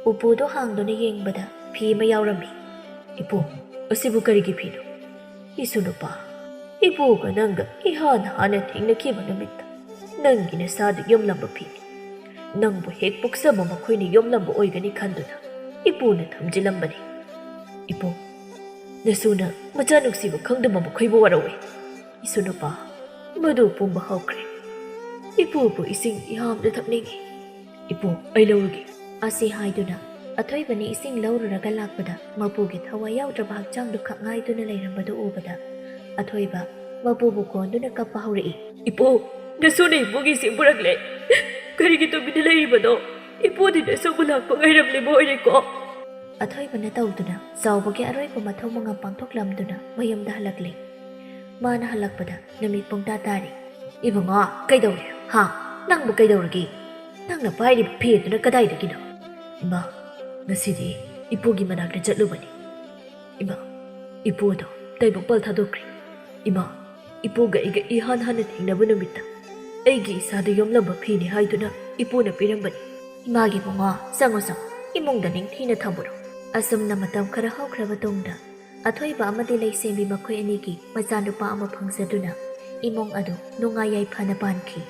ꯎꯄꯨꯗꯣ ꯍꯥꯡꯗꯨꯅ ꯌꯦꯡꯕꯗ ꯐꯤ ꯑꯃ ꯌꯥꯎꯔꯝꯃꯤ꯫ ꯏꯄꯨ, ꯑꯁꯤꯕꯨ ꯀꯔꯤꯒꯤ ꯐꯤꯅꯣ? ꯏꯁꯨ ꯅꯨꯄꯥ, ꯏꯄꯨꯒ ꯅꯪꯒ ꯏꯍꯥꯟ ꯍꯥꯟꯅ ꯊꯦꯡꯅꯈꯤꯕ ꯅꯨꯃꯤꯠꯇ ꯅꯪꯒꯤ ꯅꯁꯥꯗ ꯌꯣꯝꯂꯝꯕ ꯐꯤꯅꯤ꯫ ꯅꯪꯕꯨ ꯍꯦꯛ ꯄꯣꯛꯆꯕ ꯃꯈꯣꯏꯅ ꯌꯣꯝꯂꯝꯕ ꯑꯣꯏꯒꯅꯤ ꯈꯟꯗꯨꯅ ꯏꯄꯨꯅ ꯊꯝꯖꯤꯜꯂꯝꯕꯅꯤ꯫ ꯏꯄꯨ, ꯅꯁꯨꯅ ꯃꯆꯥ ꯅꯨꯡꯁꯤꯕ ꯈꯪꯗꯕ ꯃꯈꯣꯏꯕꯨ ꯋꯥꯔꯧꯏ꯫ ꯏꯁꯨ ꯅꯨꯄꯥ, ꯃꯗꯨ ꯄꯨꯝꯕ ꯍꯧꯈ꯭ꯔꯦ꯫ ꯏꯄꯨꯕꯨ ꯏꯁꯤꯡ ꯌꯥꯝꯅ ꯊꯛꯅꯤꯡꯏ꯫ ꯏꯄꯨ, ꯑꯩ ꯂꯧꯔꯨꯒꯦ꯫ ꯑꯁꯤ ꯍꯥꯏꯗꯨꯅ ꯑꯊꯣꯏꯕꯅ ꯏꯁꯤꯡ ꯂꯧꯔꯨꯔꯒ ꯂꯥꯛꯄꯗ ꯃꯄꯨꯒꯤ ꯊꯋꯥꯏ ꯌꯥꯎꯗ꯭ꯔꯕ ꯍꯛꯆꯥꯡꯗꯨ ꯈꯛ ꯉꯥꯏꯗꯨꯅ ꯂꯩꯔꯝꯕꯗꯨ ꯎꯕꯗ ꯑꯊꯣꯏꯕ ꯃꯄꯨꯕꯨ ꯀꯣꯟꯗꯨꯅ ꯀꯞꯄ ꯍꯧꯔꯛꯏ꯫ ꯏꯄꯨ, ꯅꯁꯨꯅ ꯏꯄꯨꯒꯤ ꯏꯁꯤꯡ ꯄꯨꯔꯛꯂꯦ꯫ ꯀꯔꯤꯒꯤ ꯇꯨꯃꯤꯟꯅ ꯂꯩꯔꯤꯕꯅꯣ? ꯏꯄꯨꯗꯤ ꯅꯁꯨꯕꯨ ꯂꯥꯛꯄ ꯉꯥꯏꯔꯝꯂꯤꯕ ꯑꯣꯏꯔꯦꯀꯣ꯫ ꯑꯊꯣꯏꯕꯅ ꯇꯧꯗꯨꯅ ꯆꯥꯎꯕꯒꯤ ꯑꯔꯣꯏꯕ ꯃꯊꯧ ꯃꯉꯝ ꯄꯥꯡꯊꯣꯛꯂꯝꯗꯨꯅ ꯃꯌꯨꯝꯗ ꯍꯜꯂꯛꯂꯦ꯫ ꯃꯥꯅ ꯍꯜꯂꯛꯄꯗ ꯅꯨꯃꯤꯠ ꯄꯨꯡꯇꯥ ꯇꯥꯔꯦ꯫ ꯏꯕꯨꯡꯉꯣ, ꯀꯩꯗꯧꯔꯦ? ꯍꯥ? ꯅꯪꯕꯨ ꯀꯩꯗꯧꯔꯒꯦ? ꯅꯪꯅ ꯄꯥꯏꯔꯤꯕ ꯐꯤ ꯑꯗꯨꯅ ꯀꯗꯥꯏꯗꯒꯤꯅꯣ? ꯏꯃꯥ, ꯉꯁꯤꯗꯤ ꯏꯄꯨꯒꯤ ꯃꯅꯥꯛꯇ ꯆꯠꯂꯨꯕꯅꯤ꯫ ꯏꯃꯥ, ꯏꯄꯨꯗꯣ ꯇꯥꯏꯕꯪꯄꯥꯜ ꯊꯥꯗꯣꯛꯈ꯭ꯔꯦ꯫ ꯏꯃꯥ, ꯏꯄꯨꯒ ꯑꯩꯒ ꯏꯍꯥꯟ ꯍꯥꯟꯅ ꯊꯦꯡꯅꯕ ꯅꯨꯃꯤꯠꯇ ꯑꯩꯒꯤ ꯏꯁꯥꯗ ꯌꯣꯝꯂꯝꯕ ꯐꯤꯅꯤ ꯍꯥꯏꯗꯨꯅ ꯏꯄꯨꯅ ꯄꯤꯔꯝꯕꯅꯤ꯫ ꯏꯃꯥꯒꯤ ꯃꯃꯥ, ꯆꯪꯉꯣ ꯆꯪꯉꯣ, ꯏꯃꯨꯡꯗ ꯅꯤꯡꯊꯤꯅ ꯊꯝꯃꯨꯔꯣ꯫ ꯑꯁꯨꯝꯅ ꯃꯇꯝ ꯈꯔ ꯍꯧꯈ꯭ꯔꯕ ꯇꯨꯡꯗ, ꯑꯊꯣꯏꯕ ꯑꯃꯗꯤ ꯂꯩꯁꯦꯝꯕꯤ ꯃꯈꯣꯏ ꯑꯅꯤꯒꯤ ꯃꯆꯥꯅꯨꯄꯥ ꯑꯃ ꯐꯪꯖꯗꯨꯅ ꯏꯃꯨꯡ ꯑꯗꯨ ꯅꯨꯡꯉꯥꯏ ꯌꯥꯏꯐꯅ ꯄꯥꯟꯈꯤ꯫